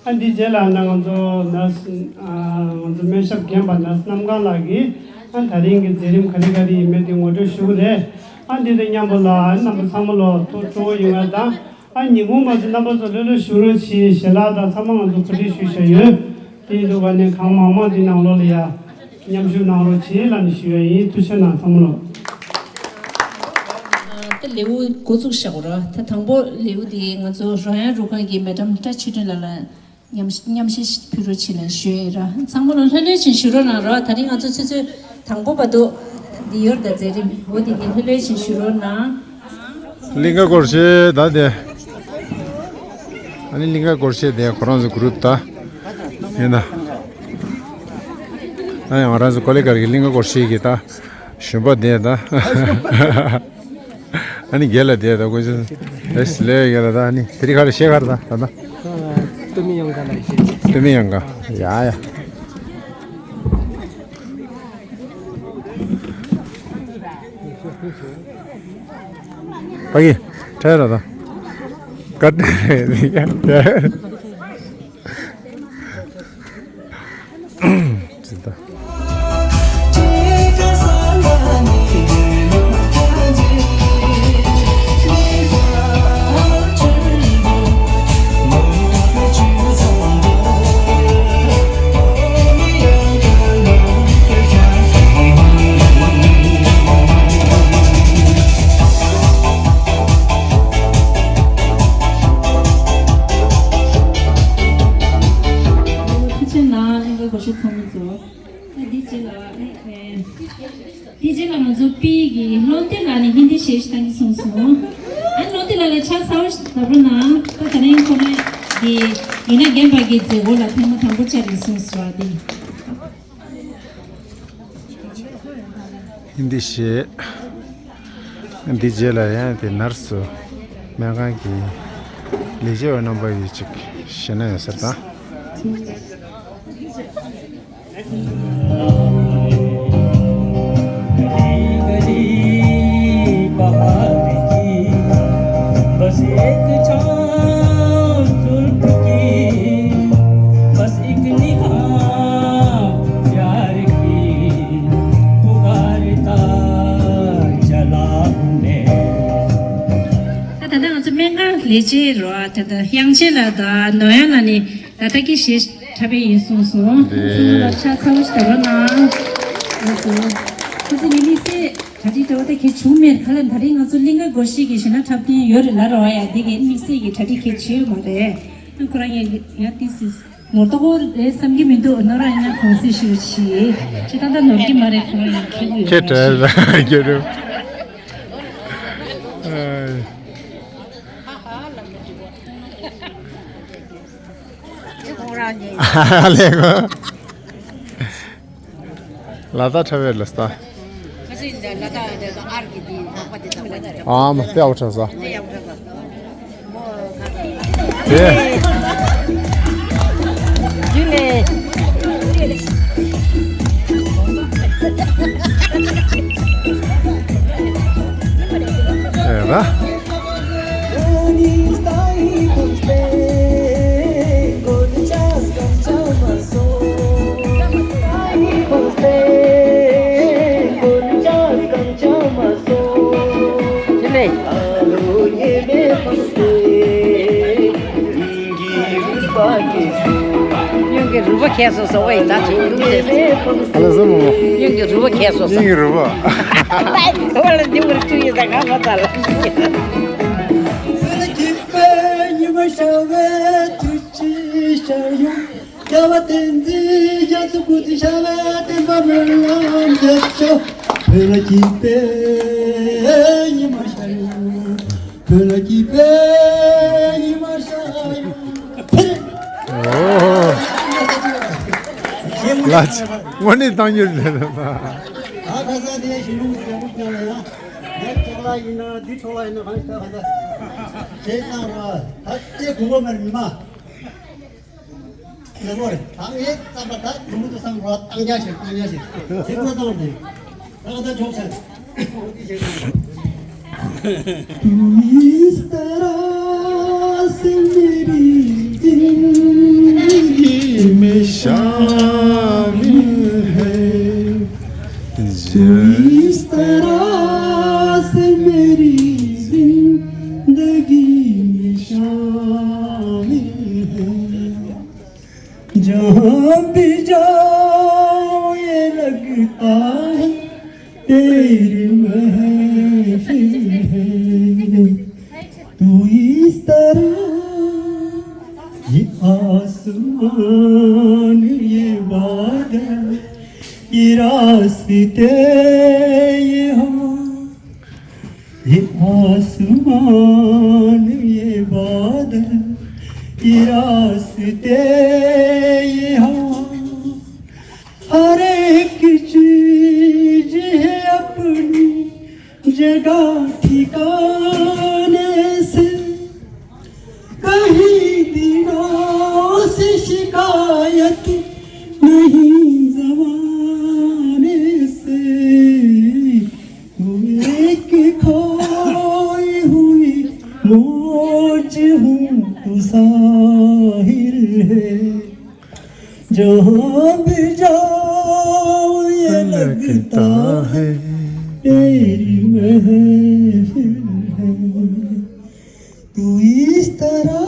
ཨ་འདི་རྗེས་ལ་ན་ང་ཚོ་ནར་སི་ཨ་ང་ཚོ་སྨན་ཞབས་རྒན་པ་ནར་སི་གནམ་གང་ལགས་ཀྱིས་ཨ་ད་རིང་གི་མཛད་རིམ་ག་རེ་ག་རེ་ཡིན་མིན་དེ་ངོ་སྤྲོད་ཞུ་གི་རེད། ཨ་འདི་དང་མཉམ་པོ་ལ་ཨ་རྣམ་པ་ཚང་མ་ལོ་ཐུགས་སྤྲོ་བོ་ཡོང་བ་དང་། ཨ་ཉིན་གུང་མ་ཚོ་རྣམ་པ་ཚོ་ལྷོད་ལྷོད་བཞུགས་རོགས་གྱིས། ཞལ་ལག་དང་ཚང་མ་ང་ཚོ་གོ་སྒྲིག་ཞུས་བཞག་ཡོད། དེ་ཡིན་དུས་ག་ནས་གང་མང་མང་འདི་ནང་ལོགས་ལ་ཡ་མཉམ་ཞུགས་གནང་རོགས་གྱིས་ལབ་ནས་ཞུ་ཡ་ཡིན། ཐུགས་རྗེ་གནང་ཚང་མ་ལོ། ད་ལེའུ་འགོ་བཙུགས་བཞག་གོ་ར། ད་དང་པོ་ལེའུ་དེ་ང་ཚོ་རོལ་དབྱངས་རུ་ཁག་གི་མེ་ཌམ་བཀྲ་ཆོས་སྒྲོན་ལགས་ལ་མཉམ་མཉམ་ཞུགས་ཕུལ་རོགས་བྱེད་ལབ་ཞུ་ཡ་ཡིན་ར། ཚང་མ་ལོ་ལྷོད་ལྷོད་བྱས་བཞུགས་རོགས་གནང་ར། ད་རིང་ང་ཚོ་ཆུ་ཚོད་དང་པོ་བར་དུ་འདི་ཡོད་ར། ད་མཛད་རིམ་འོ་དེ་འདི་ལྷོད་ལྷོད་བྱས་བཞུགས་རོགས་གནང་། གླིང་ག་སྒོར་གཞས་ད་དེ། ཨ་ནི་གླིང་ག་སྒོར་གཞས་དེ་ཁོ་རང་ཚོ་གུ་རུབ་ད་ཡིན་ད། ཨ་ནི་ང་རང་ཚོ་ཀོ་ལི་གར་གྱི་གླིང་ག་སྒོར་གཞས་ཀྱི་ད་ཞུམ་པ་དེ་ད། ཨ་ནི་རྒན་ལགས་དེ་ད་ཁོ་ཚོ་ཨེ་སི་ལེ་རྒན་ལགས་ད། ཨ་ནི་དེ་རིང་ག་རེ་གཞས་ག་རེ་ད་ད་ད། སྟོད་སྨད་གཡང་འགག་ལ་གཞས། སྟོད་སྨད་གཡང་འགག་ཡ་ཡ། ཕ་གི་ཁྲ་ར་ད། ཀ་ཏི་རེད་ཡ་ཡ། ཙི་ད། ཐུགས་རྗེ་གནང་། གླིང་ག་སྒོར་གཞས་ཚོགས་མི་ཚོ། ད་འདི་རྗེས་ལ་ཨེ་ཨེ། འདི་རྗེས་ལ་ང་ཚོ་པི་གི་བློ་བདེ་ལགས་ནས་ཧིན་དི་གཞས་ཤིག་བཏང་གི་གསུངས་སོང་། ཨ་བློ་བདེ་ལགས་ལ་ཕྱག་འཚལ་བ་ཞིག་བཏབ་རོགས་གནང་། ད་ད་རིང་ཁོ་རང་གི་ཡིན་ན་རྒན་པ་གི་མཛད་སྒོ་ལ་ཐེངས་མ་དང་པོ་བཅར་རེད་གསུངས་སོང་། ཨ་འདི། ཧིན་དི་གཞས། འདི་རྗེས་ལ་ཡང་དེ་ནར་སི་སྨན་ཁང་གི་ལས་བྱེད་པ་རྣམ་པ་ཡིས་ཅིག་གཞས་ན་ཡོད་ཟེར་དང་། ད་ད་ལྟ་ང་ཚོ་སྨན་ཁང་ལས་བྱེད་རོ། ད་ལྟ་དབྱངས་ཅན་ལགས་དང་ནོར་དབྱངས་ལགས་ནས་ད་ལྟ་གི་གཞས་འཁྲབ་པའི་ཡིན་གསུངས་སོང་། ཚང་མ་ལ་ཕྱག་འཚལ་བ་ཞིག་བཏབ་རོགས་གནང་། ལགས་སོ། ཁོ་ཚོ་ནི་དམིགས་བསལ་གྲ་སྒྲིག་འདྲ་བོ་ད་གལ་བྱུང་མེད། ག་ལ་ད་རིང་ང་ཚོ་གླིང་ག་སྒོར་གཞས་ཀྱི་གཞས་སྣ་འཁྲབ་མཁན་ཡོད་རེད་ལབ་རོ་ཡ། འདི་གའི་དམིགས་བསལ་གྱི་གྲ་སྒྲིག་གལ་ཆེ་ཡོད་མ་རེད། ཁོ་རང་ཡ་ཡ་ཏི་སིས་ནོར་ཏོག་རེད་བསམ་གྱི་མི་འདུག་ནོར་ར་ཡིན་ན་གོང་སེ་ཞུ་ཆི། ཁྱེད་ད་ལྟ་ནོར་གྱི་མ་རེད། ཁོང་ཡང་ཁྱེད་ཡོད་ཁྱེད་རེད་ཁྱེད་རེད། ཁོང་རང་ཉིད། ལ་དྭགས་འཁྲབ་པའི་ལ་ས། ཨ་མ་དཔེ་ཨའོ་ཁྲ་ས། དེ། ཨེ་ར། ཁྱེད་སོ་སོ་བའི་ད་ཚོད་འདུག་ཟེར། ཨ་ལ་སོ་མོ། སྙིང་གི་རུས་པ་ཁྱེད་སོ་སོ། སྙིང་གི་རུས་པ། ད་ཁོ་ལ་འདི་བར་བཅུ་ཡི་ཟ་གང་མ་ཚ་ལ། བོད་ལ་སྐྱིད་པའི་ཉི་མ་ཤར་བའི་དུས་ཀྱི་ཤར་ཡོང་། རྒྱལ་བ་བསྟན་འཛིན་རྒྱ་མཚོ་སྐུ་ཚེ་ཞབས་པད་བརྟན་པ་སྨོན་ལམ་རྒྱབ་ཤོག་བོད་ལ་སྐྱིད་པའི་ཉི་མ་ཤར་ཡོང་། བོད་ལ་སྐྱིད་པའི་ཉི་མ་ཤར་ཡོང་། ཕེབས། ཨོ། ལགས་སོ། དངོས་གནས་བཏང་རྒྱུ་རེད། ད་ཁ་སང་དེ་ཞིང་ལུང་གི་མཛད་སྒོ་ཀྱང་ལ་ཡང་། ངའི་ཚོགས་ལ་ཡིན་ན་འདི་ཚོགས་ལ་ཡིན་ན་གང་ཞིག་ད་ག་ད། བྱས་ཙང་ར་ད་ལྟའི་དགོས་པ་མ་རེད་མི་མ། ལེགས་པོ་རེད། ད་ངས་བསམ་པ་ད་དུམ་བུ་དུ་བསམ་རོགས་བཏང་རྒྱ་ཞིག་བཏང་རྒྱ་ཞིག་དེ་ཁོ་བཏང་རེད། ད་ད་ཆོག་ཤག །तू इस तरह से मेरी जिंदगी में शामिल है। तू इस तरह से मेरी जिंदगी में शामिल है। जहाँ भी जाओ ये लगता है तेरी महफिल है। तू इस तरह ये आसमान ये बादल ये रास्ते ये हवा ये आसमान ये बादल ये रास्ते ये हवा हर एक चीज है अपनी जगह ठिकाने से। कहीं दिनों से शिकायत नहीं जमाने से। वो एक खोई हुई मौज हूँ तो साहिल है। जहाँ भी जाओ ये लगता है तेरी महफिल है। तू इस तरह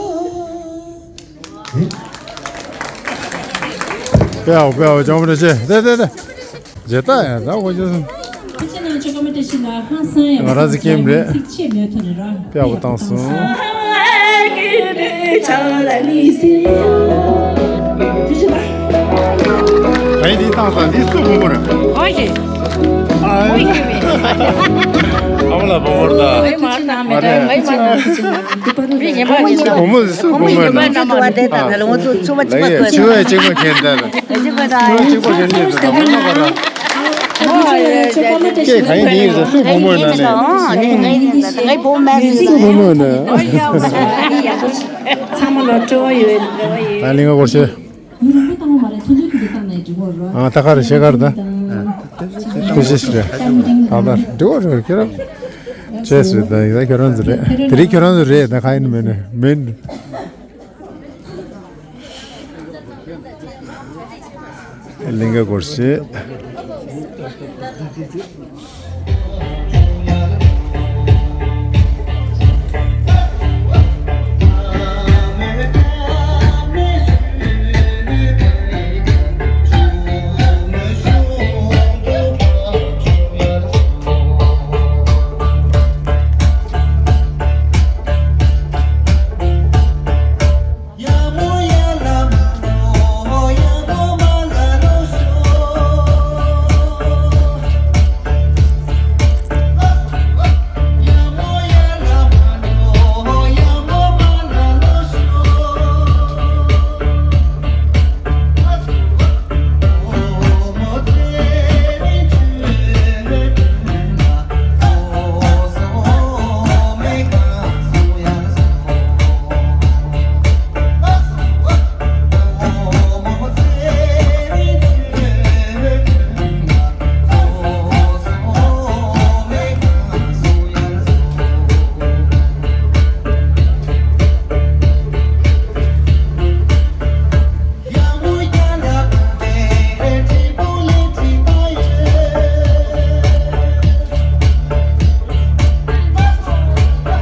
པའོ་པའོ་ཅོང་མི་ཆེ་དེ་དེ་དེ། ཇེ་ཏ་ཡ་ད་འོ་ཇོ་སུན། ང་ར་ཟི་ཀེམ་རེད། པའོ་བཏང་སོང་། ཨའི་འདི་བཏང་ས་འདི་སུ་བུ་མོ་རེད། ཨོ་ཡེ། ཨའི། ཨ་མ་ལ་བུ་མོ་རེད་ད། ཨའི་མ་རེད། ཨའི་མ་རེད། བུ་མོ་སུ་བུ་མོ་ཡིན་ན། ལགས་ཡ་ཆུ་བས་གཅིག་པ་ཁྱེར་འདྲ་ལ། ཆུ་བས་གཅིག་པ་ཁྱེར་འདྲ་ལ་མ་མ་ག་ར། སྐད་གང་ཡིན་ཡིན་ཟེར་སུ་བུ་མོ་ཡིན་ན་ནི། སུ་བུ་མོ་ཡིན་ན། ཚང་མ་ལ་སྤྲོ་བ་ཡོད། ད་ལིང་ག་སྐོར་ཤེས། ཨ་ད་ག་རེ་ཤེས་ག་རེ་ད། དེ་ཤེས་ཤེས་རེད། ད་ད་འགྲིག་པ་རེད་ཁྱེད་རང་། བྱས་སོང་ད་ཡིན་ད་ཁྱོད་རང་ཚོ་རེད། དེ་རིང་ཁྱོད་རང་ཚོ་རེད་ད་ག་ཡིན་མིན་ནི་མིན། ལིང་ག་སྐོར་ཤེས།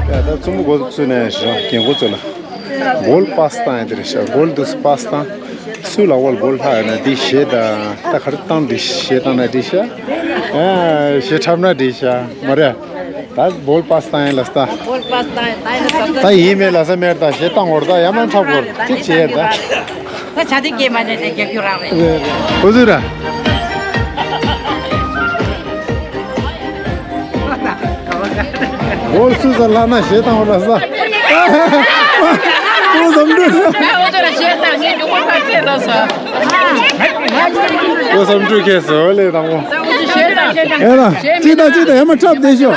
ཡ་ད་ཚོམ་བུ་གོ་ཚུ་ནས་རྒན་གོ་ཚུ་ལ་གོལ་པ་སི་ཏང་ཡ་དེ་རེད་ཤག་གོལ་དུས་པ་སི་ཏང་། སུ་ལ་བོལ་བོལ་ལྷག་ཡོད་ན་འདི་གཞས་དང་ད་ག་རེ་བཏང་འདི་གཞས་བཏང་ན་འདི་ཤ། ཨ་གཞས་འཁྲབ་ན་འདི་ཤ་མ་རེད། ད་བོལ་པ་སི་ཏང་ཡིན་ལ་ས་ད། བོལ་པ་སི་ཏང་ཡིན་ད་ཡིན་ལ་ས་ད། ད་ཡིན་མེད་ལ་ས་མེད་ད་གཞས་བཏང་བོར་ད་ཡ་མ་འཁྲབ་བོར་ཅི་བྱེད་ད། ད་ཆ་དེ་སྐྱེས་མ་ནས་དེ་རྒྱབ་རྒྱུ་རང་རེད། ཁོ་ཚོས་ར། འོ་སུ་ས་ལ་ན་ཞེ་དང་འོ་ལ་ས། ཨོ་བསམ་འགྲུབ། ཨོ་ཚོ་ར་ཞེ་དང་ངས་ཉུང་མ་ཁ་ཁྱེད་ལ་ས། ཨོ་བསམ་འགྲུབ་ཁྱེད་སོ་ལེ་དང་འོ། ད་ཨོ་ཚོ་ཞེ་དང་ཞེ་དང་། ཨེ་ལ་ཅི་དང་ཅི་དང་ཡ་མ་འཁྲབ་བསྡད་ཤོག་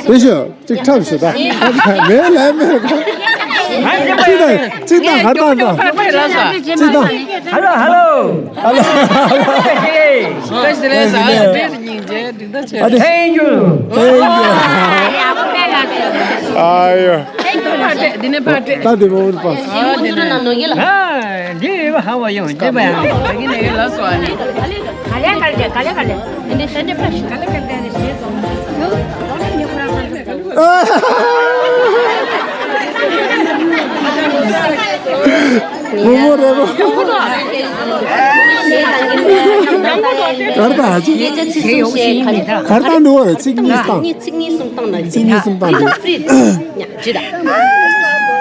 བསྡད་ཤོག་ཅིག་འཁྲབ་ཞུ་ད། མེད་ལས་མེད། ཅི་དང་ཅི་དང་ཧ་དང་དང་། ཅི་དང་། ཧ་ལོ་ཧ་ལོ། ཧ་ལོ་ཧ་ལོ། བཀྲ་ཤིས་བདེ་ལེགས། བཀྲ་ཤིས་བདེ་ལེགས། ཨ་དེ། Thank you། Thank you། ཨ་ཡོ། འདི་ནས་ཕར་སྤྲད། ད་དེ་མོ་པ། ཨ་འདི་ནས། ཨ་འདི་རེད་བ། ཧ་བ་ཡོང་འདི་བ་ཡང་། ད་གིན་ནས་ལ་སོ་ཨ་ནི། ག་ལེ་ག་ལེ་ག་ལེ་ག་ལེ། འདི་ནས་ཤ་འདྲེ་ཕ་ཤི་ག་ལེ་ག་ལེ་ནས་ཞེས་སོང་། ངོ་མ་རེད་པ། གར་དང་ཧ་ཅི། གར་དང་འགྲོ་བ་རེད། ཚིག་གཉིས་བཏང་། ཚིག་གཉིས་གསུམ་བཏང་ན། ཚིག་གཉིས་གསུམ་བཏང་དུས། ཅི་ད།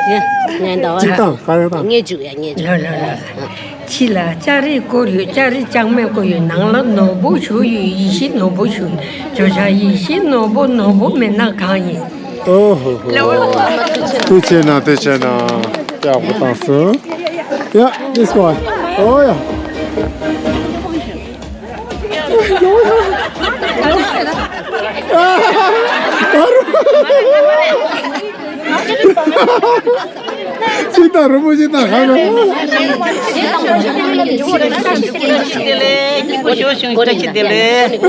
ངས་ད་བ། ཅི་བཏང་ག་རེ་བཏང་། ངས་འཇུག་ཡ་ངས་འཇུག་ལ་ལ་ལ། ཕྱི་ལ་ལྕགས་རི་བསྐོར་ཡོད། ལྕགས་རི་ལྕགས་མེ་བསྐོར་ཡོད། ནང་ལ་ནོར་བུ་བཞུགས་ཡོད། ཡིད་བཞིན་ནོར་བུ་བཞུགས་ཡོད། བརྗོད་བྱ་ཡིད་བཞིན་ནོར་བུ། ནོར་བུ་མེད་ན་གང་ཡིན། ཨོ་ཧོ་ཧོ། ཐུགས་ཆེ་གནང་། ཐུགས་ཆེ་གནང་། ཡག་པོ་བཏང་སོང་། ཡ། This one། ཨོ་ཡ། ཅི་ལྟར་རུ་མོ་ཅི་ལྟར་ཧ་ལོ། བཀྲ་ཤིས་བདེ་ལེགས། སྐྱིད་པོ་ཞོག་ཞུ། བཀྲ་ཤིས་བདེ་ལེགས།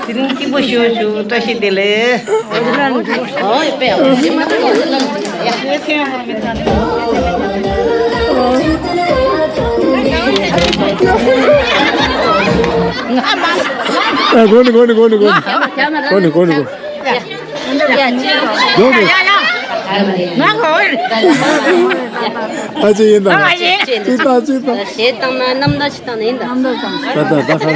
དེ་རིང་སྐྱིད་པོ་ཞོག་ཞུ། བཀྲ་ཤིས་བདེ་ལེགས། ཨ་གོ་ནི་གོ་ནི་གོ་ནི་གོ་ནི་གོ་ནི་གོ་ནི་གོ་ནི། ཡོང་གི། ང་གོ་ཨ་ཅེ་ཡིན་ད། ཨ་ཅེ། ཅི་ད་ཅི་ད། གཞས་བཏང་ན་རྣམ་ཐར་ཞིག་བཏང་ན་ཡིན་ད། ད་ད་ད་ཁ་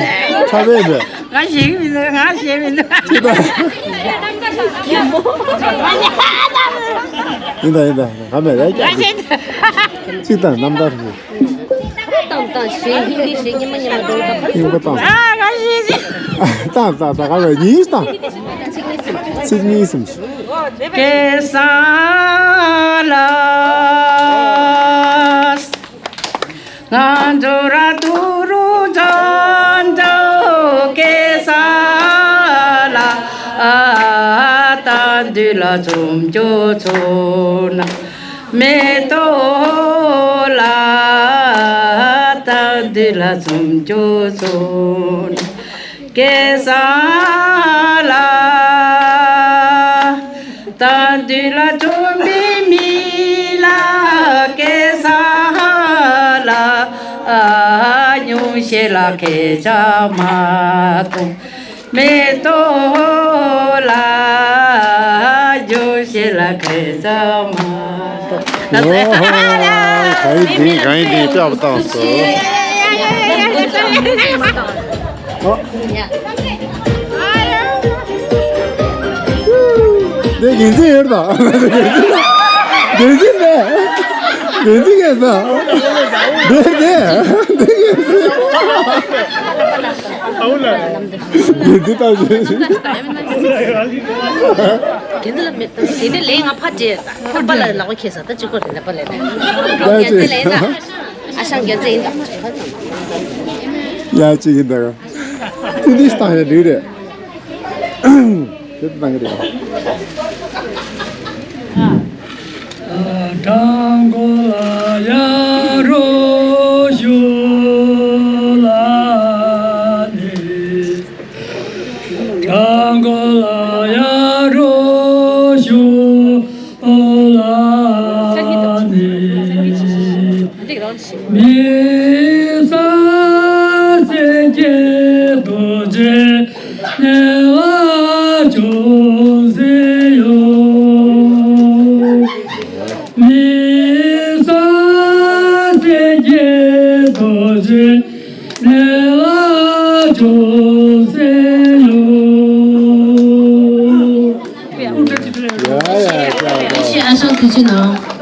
ཁ་བས་བས། ང་གཞས་མི་འདུག་ང་གཞས་མི་འདུག་ཅི་ད། ཡིན་ད་ཡིན་ད། ཧ་མེད་རེད་ཀྱ། ཅི་ད་རྣམ་ཐར་ཞིག་ཏང་ཏང་ཞེས་ཧིན་དི་ཞེས་ཉི་མ་ཉི་མ་འགྲོ་གི་ད། ཧིན་གོ་ཏང་། ཨ་ང་ཞེས་ཞེས། ཏང་ཏང་ཏང་ག་བའི་ཉིས་ཏང་། ཚིག་གཉིས་གསུམ། ཀེ་ས་ལ། ང་ཚོ་ར་ཏུ་རུ་ཙོན་ཙོ་ཀེ་ས་ལ། ཨ་ཏ་འདི་ལ་ཚོམ་ཅོ་ཚོ་ན། མེ་ཏོག་ལ་ད་འདི་ལ་ཚོམ་ཅོ་ཚོ་ན། ཀེ་ས་ལ་ད་འདི་ལ་ཚོམ་པའི་མི་ལ་ཀེ་ས་ལ་ཉུང་ཤས་ལ་ཁེ་ཆ་མ་གཏོང་། མེ་ཏོག་ལ་རྒྱུ་ཞེས་ལ་ཁེ་ཚ་མ་ཏོག་ཨོ་ཧོ། ག་ཡི་འདི་ག་ཡི་འདི་སྐྱབས་བཏང་སོ། ཨོ། འདི་འགན་འཛིན་ཡོད་ད། འགན་འཛིན་མེད། འགན་འཛིན་ངས་ད། འདི་འདི་འདི་འགན་འཛིན། འདི་ལྟ་བུ། དེ་འདི་ལ་མེད་དེ་འདི་ལས་ང་ཕ་རྗེས་ད་པ་ལ་ལག་པ་ཁྱེར་ས་ད་ཅི་གོ་དེ་འདྲ་པ་ལས་ད། ཡ་ཅི། ཨ་ཞང་རྒྱལ་རྩེ་ཡིན་ད། ཡ་ཅི་ཡིན་ད། དེ་འདི་སྟངས་ཡ་འདི་རེད། དེ་ལྟ་གི་རེད། དྲང་པོ་ལ་ཡ་རོ་ཞུ་ལ་ནི། དྲང་པོ་ལ་ཡ་རོ་ཞུ་ལ་ནི། མི་ས་སེ་ཀེ་རྡོ་རྗེ་ཉེ་བ་ཅུང་ཟད་ཡོད། མི་ ཡ་ཡ་ཡ་ཡ། ཨ་ཤོག་ཐུགས་རྗེ་གནང་།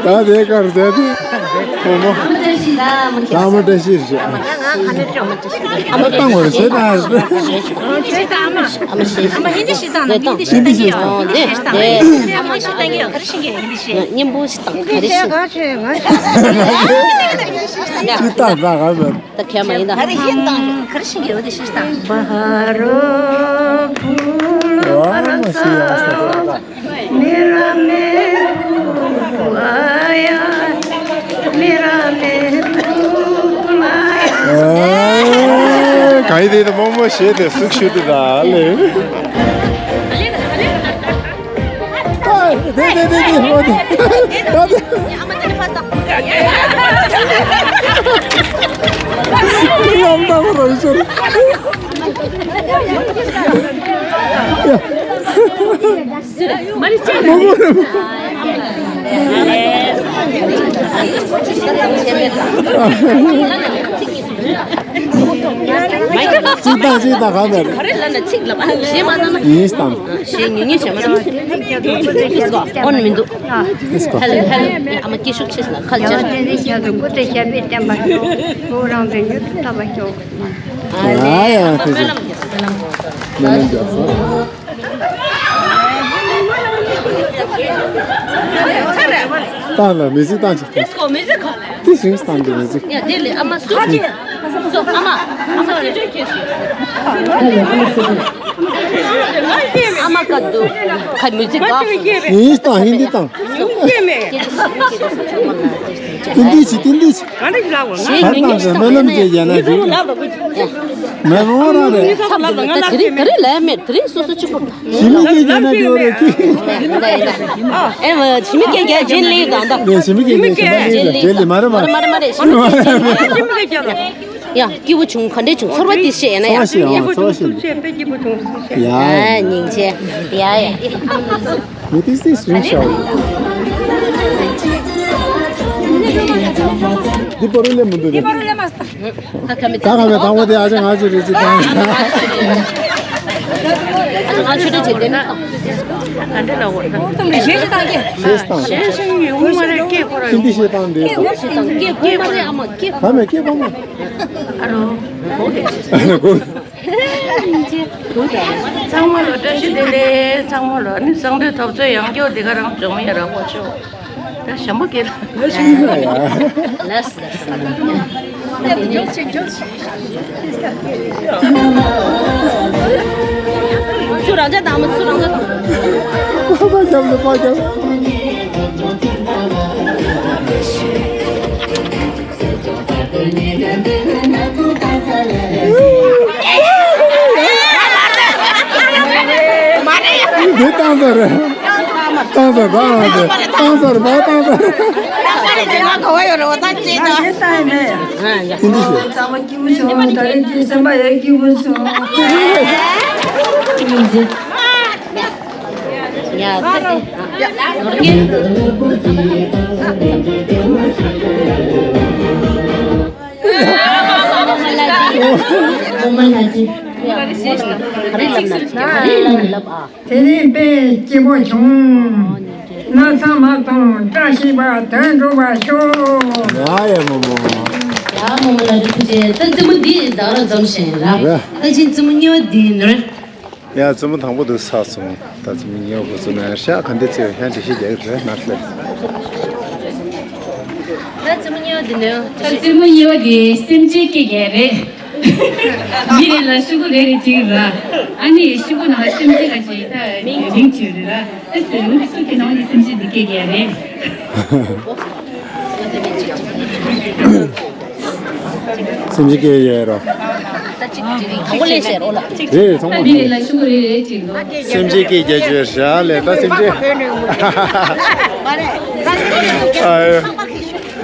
ད་དེ་གར་ཟེར་དེ། བུ་མོ། ལ་མོ་བཀྲ་ཤིས་རེད། ཨ་མ་བཏང་བ་རེད་ཟེར་ད། ཨ་མ་ཧིན་དི་ཞིག་བཏང་ན། ཧིན་དི་ཞིག་བཏང་ན། ཧིན་དི་ཞིག་བཏང་ན། ཧིན་དི་ཞིག་བཏང་ན། ག་རེ་ཤེས་ཀྱི་ཡིན་དི་ཞིག། སྙན་པོ་ཞིག་བཏང་། ག་རེ་ཤེས། ཅི་བཏང་ན་ག་རེ་ཤེས། ཅི་བཏང་ན་ག་རེ་ཤེས། ད་ག་མ་ཡིན་ད། ག་རེ་ཤེས་བཏང་། ག་རེ་ཤེས་ཀྱི་ཡོད་དི་ཞིག་བཏང་། ཨེ། ག་ཡི་དེ་དང་རྨོ་མོ་བྱས་ཏེ་ཟུག་ཞུ་དེ་ད་ལེ། ཨ། དེ་དེ་དེ་དེ་ཧོ་དེ། ད་དེ། ལམ་དང་རོལ་ཤོར། གཅིག་དང་གཅིག་དང་ག་མེད། ག་རེ་ལབ་ན་ཚིག་ལབ་ཨ། གཞན་མ་ན་ན། ཡིན་སྟངས། གཞན་ཉུང་ཉུང་བྱས་མ་ན། ཨོན་མི་འདུག་ཧེ་ལེ་ཧེ་ལེ། ཨ་མ་སྐད་ཤུགས་ཆེ་སོང་ན་ཁ་ལ་ཅར། ཨ་ཡ་ཐུགས་རྗེ། སྨོན་ལམ་རྒྱབ། སྨོན་ལམ་རྒྱབ། བཏང་ལ་མི་ཚིག་བཏང་ཆོག་དེ་ཞིང་བཏང་གི་མི་ཚིག་ཡ་དེ་ལས་ཨ་མ་སུ་ཅི། སོ་ཨ་མ། ཨ་མ་སུ་ཅི་ཁྱེད་སུ། ཨ་མ་ཀ་འདུག་ཁ་མི་ཚིག་ག་ཡིན་བཏང་ཧིན་དི་བཏང་། ཧིན་དི་ཅི་ཧིན་དི་ཅི། ག་འདྲ་ཞིག་ལབ་དགོས། ཞེས་ངེས་ངེས་ཤིག་བཏང་ན་ཡང་། མེ་རོ་ར་རེད། མེ་རོ་ར་རེད། ད་དེ་རིང་ག་རེ་ལབ་མེད། དེ་རིང་སོ་སོ་གཅིག་པོ། ཞི་མི་སྐད་རྒྱག་ན་འགྲིག་རེད་ཀི། ཨེ་མ་ཞི་མི་སྐད་རྒྱག་རྗེས་ལེགས་དང་ད། ཞི་མི་སྐད་རྒྱག་ཞི་མི་སྐད་རྗེས་ལེགས་མ་རེད་མ་རེད། མ་རེད་མ་རེད། ཞི་མི་སྐད་རྗེས་ལེགས། ཡ་སྐྱིད་པོ་བྱུང་། ག་འདྲས་བྱུང་། ཚོར་བ་དེ་བཤད་ཡ་ན་ཡ། ཚོར་བ་བཤད་ཡ། ཚོར་བ་བཤད་ཡ། ཡ་སྙིང་རྗེ། ཡ་ཡ། མི་ཏིག་ཏིག་རིང་ཤོག་འདི་པ་རུ་ལེ་མི་འདུག་འདི་པ་རུ་ལེ་མ་སྟ། ད་ག་མེད་དང་པོ་དེ་ཨ་ཅག་ང་ཚོ་རེ་ཅི་དང་། ང་ཆོས་སྒྲ་བྱེད་དེ་ནི་དང་། ཨ་འདྲ་ལ་འོ་ད། ཞེས་དང་། ཞེས་དང་། ཞེས་ཞིང་ཡོང་མ་རེད་སྐད་ཁོ་ར་ཡོང་། ཞེས་དང་སྐད་ཁོ་མ་རེད་ཨ་མ་སྐད། ཧ་མ་སྐད་ཁོ་མ། ཨ་རོ། ཚང་མ་ལ་བཀྲ་ཤིས་བདེ་ལེགས། ཚང་མ་ལ་ནི་གསང་འདུས་ཐོབ་ཚོད་ཡང་སྐྱོ་འདི་ག་རང་བྱུང་ཡ་ར་ཧོ་ཆོ། ད་ཞྭ་མོ་སྐྱེ་ལ། ལས་ལས། ཚུར་རང་ཅག་དང་མ་ཚུར་རང་ཅག་དང་། པ་པ་རྒྱབ་ལ་པ་རྒྱབ། འདི་བཏང་ཚར་རེད། བཏང་ཚར་བ་བཏང་ཚར་བ་བཏང་ཚར། ཧིན་དི་ཞུ། ཚང་མ་སྐྱིད་པོ་བྱུང་། ད་རེས་ཀྱི་སེམས་པ་ཡང་སྐྱིད་པོ་བྱུང་། ཡ་ད་དེ་ནོར་གྱི། མོ་མ་ལ་ཅི། ག་རེ་ལབ་ན་ག་རེ་ལབ་ན་ལབ་ཨ། དེ་རིང་དཔེ་སྐྱིད་པོ་བྱུང་། ན་ཚ་མ་གཏོང་བཀྲ་ཤིས་པ་དོན་འགྲུབ་པ་ཤོག་ཡ་ཡ་མོ་མོ། ཡ་མོ་མོ་ལ་རིན་པོ་ཆེ། ད་རྩེད་མོ་འདི་ད་ར་འཛོམས་ཤིང་ར། ར། ད་ཅིན་རྩེད་མོ་གཉིས་པ་འདི་ནི་རེད། ཡ་རྩེད་མོ་དང་པོ་འདུག་ཚར་སོང་། ད་རྩེད་མོ་གཉིས་པ་འགོ་ཚུགས་ན་ཤག་ག་འདི་ཚེ་ཡང་འགྲེལ་བཤད་རྒྱག་གི་རེད་ན་ཤག་ད་རྩེད་མོ་གཉིས་པ་འདི་ནི། ད་རྩེད་མོ་གཉིས་པ་འདི་སེམས་ཅན་སྐད་རྒྱག་རེད། མི་རེ་ལ་ཤོག་གུ་རེ་རེ་གཅིག་ར། ཨ་ནི་ཤོག་གུ་ནང་སེམས་ཅན་ལ་ཅིག་ད་མིང་བྲིས་རེད་ར། ད་སེམས་ཅན་གྱི་ནང་ནས་སེམས་ཅན་འདི་སྐད་རྒྱག་རེད། སེམས་ཅན་སྐད་རྒྱག་ར། དང་པོ་ལས་བཤད་རོགས་ལ། རེད་རེད་ཚང་མ་མི་རེ་ལ་ཤོག་གུ་རེ་རེ་གཅིག་ར། སེམས་ཅན་སྐད་རྒྱག་རྒྱུ་ར་ལས་ད་སེམས་ཅན། ཨ་ཡོ།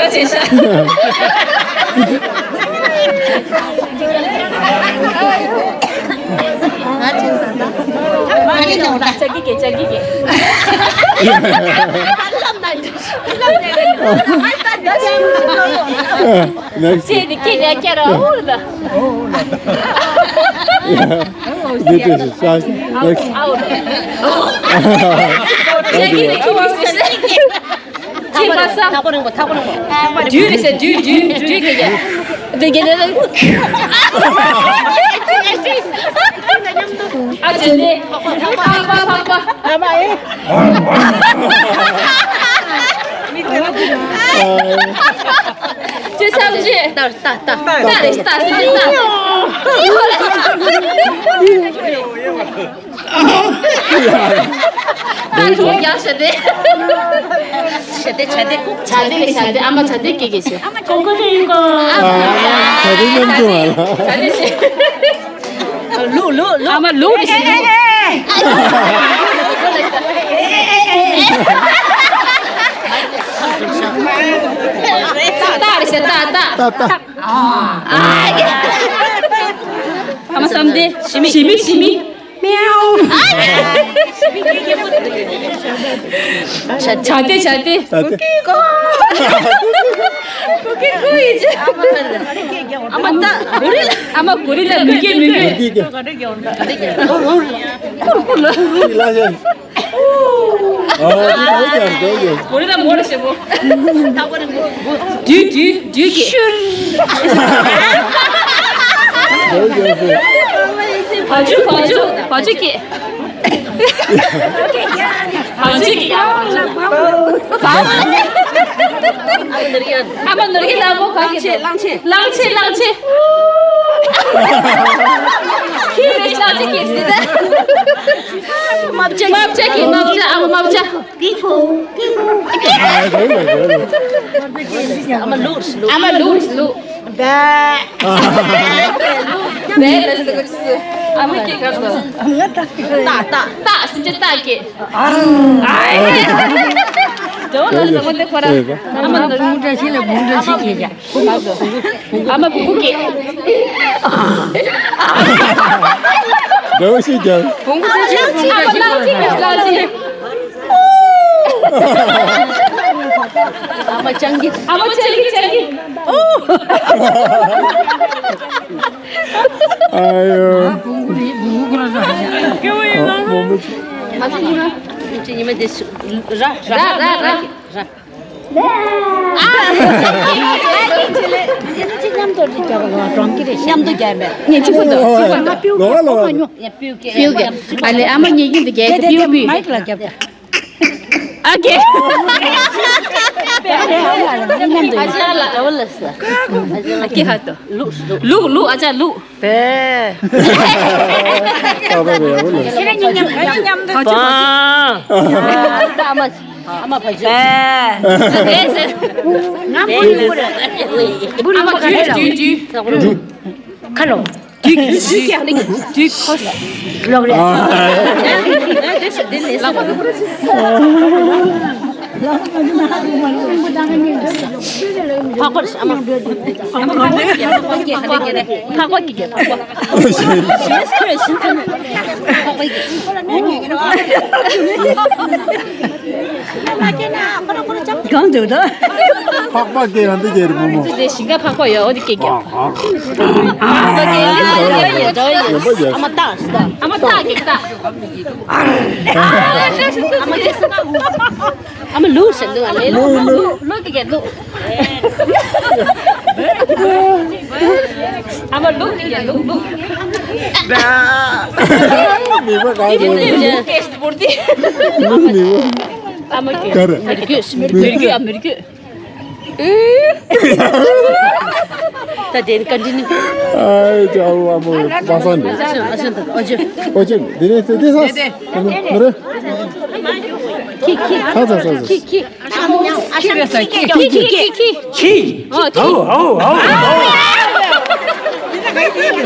ཁ་ཆེ་ཤ། ང་ཆེ་ས་ད། ང་ཆེ་ནོ་ད། ཅག་གི་གེ་ཅག་གི་གེ། Next. ཅེ་ནི་ཀི་ནི་ཀེ་ར་ཨོ་ལ། འདི་དེ་ཤ་ཤ། Next. ཅེ་ཀི་ནི་ཀི་ནི་ཀི་ནི། ཅེ་མ་ས། ཐག་པ་རིང་པོ་ཐག་པ་རིང་པོ། དུས་རེད་ཟེར་དུས་དུས་དུས་ཀྱི་ཡ། དེ་གི་ནི། ཨ་ཅེ་ནི། ཕག་པ་ཕག་པ། ཨ་མ་ཨེ། ཅེ་སམ་ཅེ། ལྟ་ལྟ་ལྟ། ལྟ་རེད་ལྟ་ཟེར་ལྟ། ཨ་ལོ་ཡ་ཞེ་དེ། ཞེ་དེ་ཞེ་དེ། བྱ་དེ་ལས་བྱ་དེ་ཨ་མ་བྱ་དེ་སྐྱེ་གེ་ཞེ། ཀོ་ཀོ་ཅི་ཡིན་ཀོ། ཨ་མ་བྱ་དེ་མཉམ་དུ་བ་ལ། བྱ་དེ་ཞེ། ལུག་ལུག་ལུག་ཨ་མ་ལུག་རེད་ཞེ། སྟག་རེད་ཞེ་སྟག་སྟག་ཏག་ཏག་ཨ། ཨ་མ་བསམ་དེ་ཞི་མི་ཞི་མི་ཞི་མི། མིའུ། བྱ་བྱ་དེ་བྱ་དེ། ད་དེ། ཨ་མ་ད་གོ་རི་ལ། ཨ་མ་གོ་རི་ལ་མི་སྐྱེ་མི་སྐྱེ། ཀུར་ཀུར་ལ། ལ་ཞེ། ཨ་དེ་ད་ཀྱང་ད་ཀྱང་། བོ་རི་ད་མོ་ར་ཞེ་པོ། བདུད་བདུད་བདུད་ཀྱི། ཤུར། ད་ཀྱང་ད། བ་ཕྱུགས་བ་ཕྱུགས་བ་ཕྱུགས་ཀྱི། བ་ཕྱུགས་ཀྱི། ཨ་མ་ནོར་གྱི་ལ་མོ་ག་གི། གླང་ཆེན་གླང་ཆེན། གླང་ཆེན་གླང་ཆེན། ཁྱི་རེད་གླང་ཆེན་གྱི་ཟེར་ད། རྨ་བྱ་རྨ་བྱ་གི་རྨ་བྱ། ཨ་མ་རྨ་བྱ། ཨ་མ་ལུག་ལུག་ཨ་མ་ལུག་ལུག་ཨ་མ་སྐྱེ་གར་དུ། སྟག་སྟག་སྟག་སེམས་ཅན་སྟག་སྐྱེ། ཨ་ཡེ། ཇོ་ལ་ལ་མོ་དེ་ཁོ་ར། ཨ་མ་ལ་མུ་ཏྲ་ཤི་ལ་མུ་ཏྲ་ཤི་སྐྱེ་ཡ། ཨ་མ་བུ་གུ་སྐྱེ། ཇོ་ཤི་ཀྱང་། བུ་གུ་ཏྲ་ཤི་ལ་མུ་ཏྲ་ཤི་ལ་ལ་ཤི། ཨ་མ་སྤྱང་ཀི། ཨ་མ་སྤྱང་ཀི་སྤྱང་ཀི། ཨ་ཡོ། ཨ་མ་མ་ཅི། ཉི་མ་དེ་སུ་ར་ར་ར་ར་ར། མཉམ་དུ་རྒྱབ་པ་ལ་གྲོང་ཁྱེར་རེ་མཉམ་དུ་རྒྱབ་པས། ངས་གཅིག་པུ་འདུག་གཅིག་པུ་འདུག་ལོ་ལོ། ལོ་ལོ། ཡ་པིའུ་ཀེ། པིའུ་ཀེ། ཨ་ལེ་ཨ་མ་ཉེ་གི་འདི་རྒྱབ་པིའུ་པིའུ། མའིག་ལ་རྒྱབ། ཨ་ཀེ། ཨ་ཅག་ལ་ཨ་བ་ལ་ས། ཨ་ཀེ་ཧ་ཏོ། ལུག་ལུག་ལུག་ཨ་ཅག་ལུག་པེ། ཨ་བ་ལ་ཨ་བ་ལ། ཁྱེད་རང་གཉིས་མཉམ་མཉམ་མཉམ་དུ། པ། ཨ་མ་ཨ་མ་བ་ཅུ། པེ། ང་མོ་ཡིན་པ་རེད། ཨ་མ་དུས་དུས་དུས། ཁ་ལོ། དུས་དུས་དུས་ཁོ། ལོག་རེད། ཕག་པ་ཨ་མ། ཕག་པ་ཀྱི་ཕག་པ། གང་འདུག་ད། ཕག་པ་སྐྱེ་ཡང་འདི་སྐྱེ་རེད་མོ་མོ། འདི་ཞིང་ཁ་ཕག་པ་ཡོད་འོ་འདི་སྐྱེ་རྒྱ། ཨ་མ་སྐྱེ་ཡང་འདི་སྐྱེ་རྒྱ། ཨ་མ་ཏག་ཏག་ཨ་མ་ཏག་སྐྱེ་ཏག་ཨ་མ་ལུག་ཟེར་འདུག་ཨ་ལེ་ལུག་ལུག་ལུག་སྐྱེ་རྒྱ་ལུག་ཨ་མ་ལུག་སྐྱེ་རྒྱ་ལུག་ལུག་མི་མ་ག་རེ། ལུག་མི་མ། ཨ་མ་སྐྱེ། ག་རེ། མི་རྒྱུད་མི་རྒྱུད་ཨ་མི་རྒྱུད། ད་དེ་ནི་ཀན་ཊི་ནི། ཨའི་ཅའོ་ཨ་མོ་པ་སང་འདི། ཨ་ཅོ་ཨ་ཅོ་ཨ་ཅོ། ཨོ་ཅོ་འདི་ནི་ཚེ་འདི་ས། ནི་རེ། ཁྱི་ཁྱི། ཚ་ཚ་ཚ་ཚ། ཁྱི་ཁྱི། ཁྱི་རེད་ས་ཁྱི། ཁྱི་ཁྱི་ཁྱི་ཁྱི། ཁྱི། ཨོ་ཁྱི། ཨོ་ཨོ་ཨོ།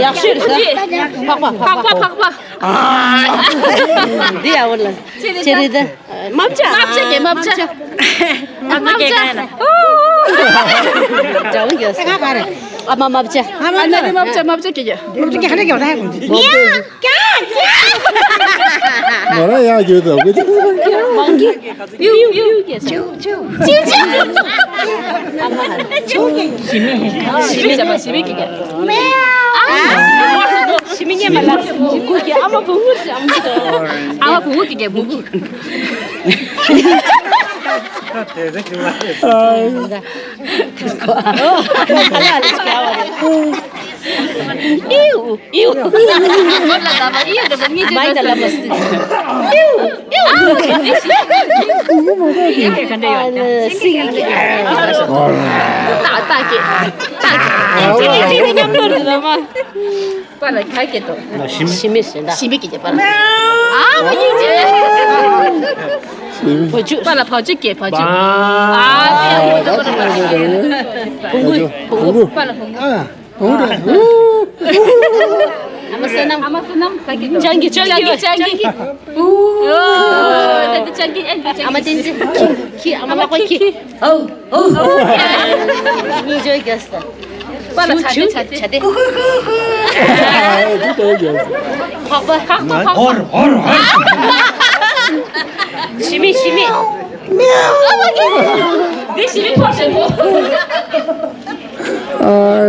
ཡག་ཤོས་རེད་ས། ཕག་པ་ཕག་པ་ཕག་པ། འདི་ཡག་པོ་ལ། ཅེ་རེད་ད། རྨ་བྱ། རྨ་བྱ་སྐྱེ་རྨ་བྱ། རྨ་བྱ་སྐྱེ་ག་ན། འདྲ་བོ་ཡོད་ས། ཨ་མ་རྨ་བྱ། ཨ་མ་ན་རེ་རྨ་བྱ་རྨ་བྱ་སྐྱེ་ག་ང་རང་ཡག་ཡོད་དོ། མང་གི། ཡུ་ཡུ་ཡུ་སྐྱེ་ས། ཅིའུ་ཅིའུ། ཅིའུ་ཅིའུ། ཞི་མི་ཞི་མི་བྱ་བ་ཞི་མི་སྐྱེ་ག་ཞི་མི་ཉེ་མ་ལ། བུ་གུ་གི་ཨ་མ་བུ་གུ་ཞིག་ཨ་མ་ཞིག་ཨ་མ་བུ་གུ་གི་བུ་གུ། ཨིའུ་ཨིའུ། མའི་ད་ལ་མ་སི། ཨིའུ་ཨིའུ། ཨ་ལ་སི་གི་ཏག་ཏག་གི་ཏག་གི་ཉམས་ལོ་རེད་ལ་མ། པ་ལ་ག་སྐྱེ་ཏོ། ཞི་མི་ཟེར་ད། ཞི་མི་སྐྱེ་པ་ལ། ཨ་མ་ཡིན་ཅི། བ་ཕྱུགས། པ་ལ་བ་ཕྱུགས་སྐྱེ་བ་ཕྱུགས། ཨ་ཨ་ཨ་བུང་གུ་བུང་གུ། པ་ལ་བུང་གུ། ཨ་བུང་གུ། ཨ་མ་བསོད་ནམས། ཨ་མ་བསོད་ནམས་ག་སྐྱེ་ཏོ། སྤྱང་ཀི་སྤྱང་ཀི་སྤྱང་ཀི། ཨོ། ད་ད་སྤྱང་ཀི་ཨེ་ད་སྤྱང་ཀི། ཨ་མ་བསྟན་འཛིན། ཁྱི་ཁྱི་ཨ་མ་ལག་པ་ཁྱི། ཨོ། ཨོ། གཉིས་བརྗོད་རྒྱག་ས། པ་ལ་བྱ་དེ་བྱ་དེ། ཕག་པ། ཕག་པ་ཕག་པ། ཧོར་ཧོར་ཧོར། ཞི་མི་ཞི་མི། འདི་ཞི་མི་ཐོག་ཞེ་པོ། ཨ་ཡ།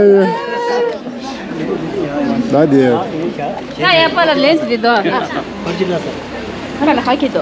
ད་དེ། ད་ཡ་པ་ལ་ལན་ཟེར་དེ་དོ། པ་ལ་ཧ་ཁེ་དོ།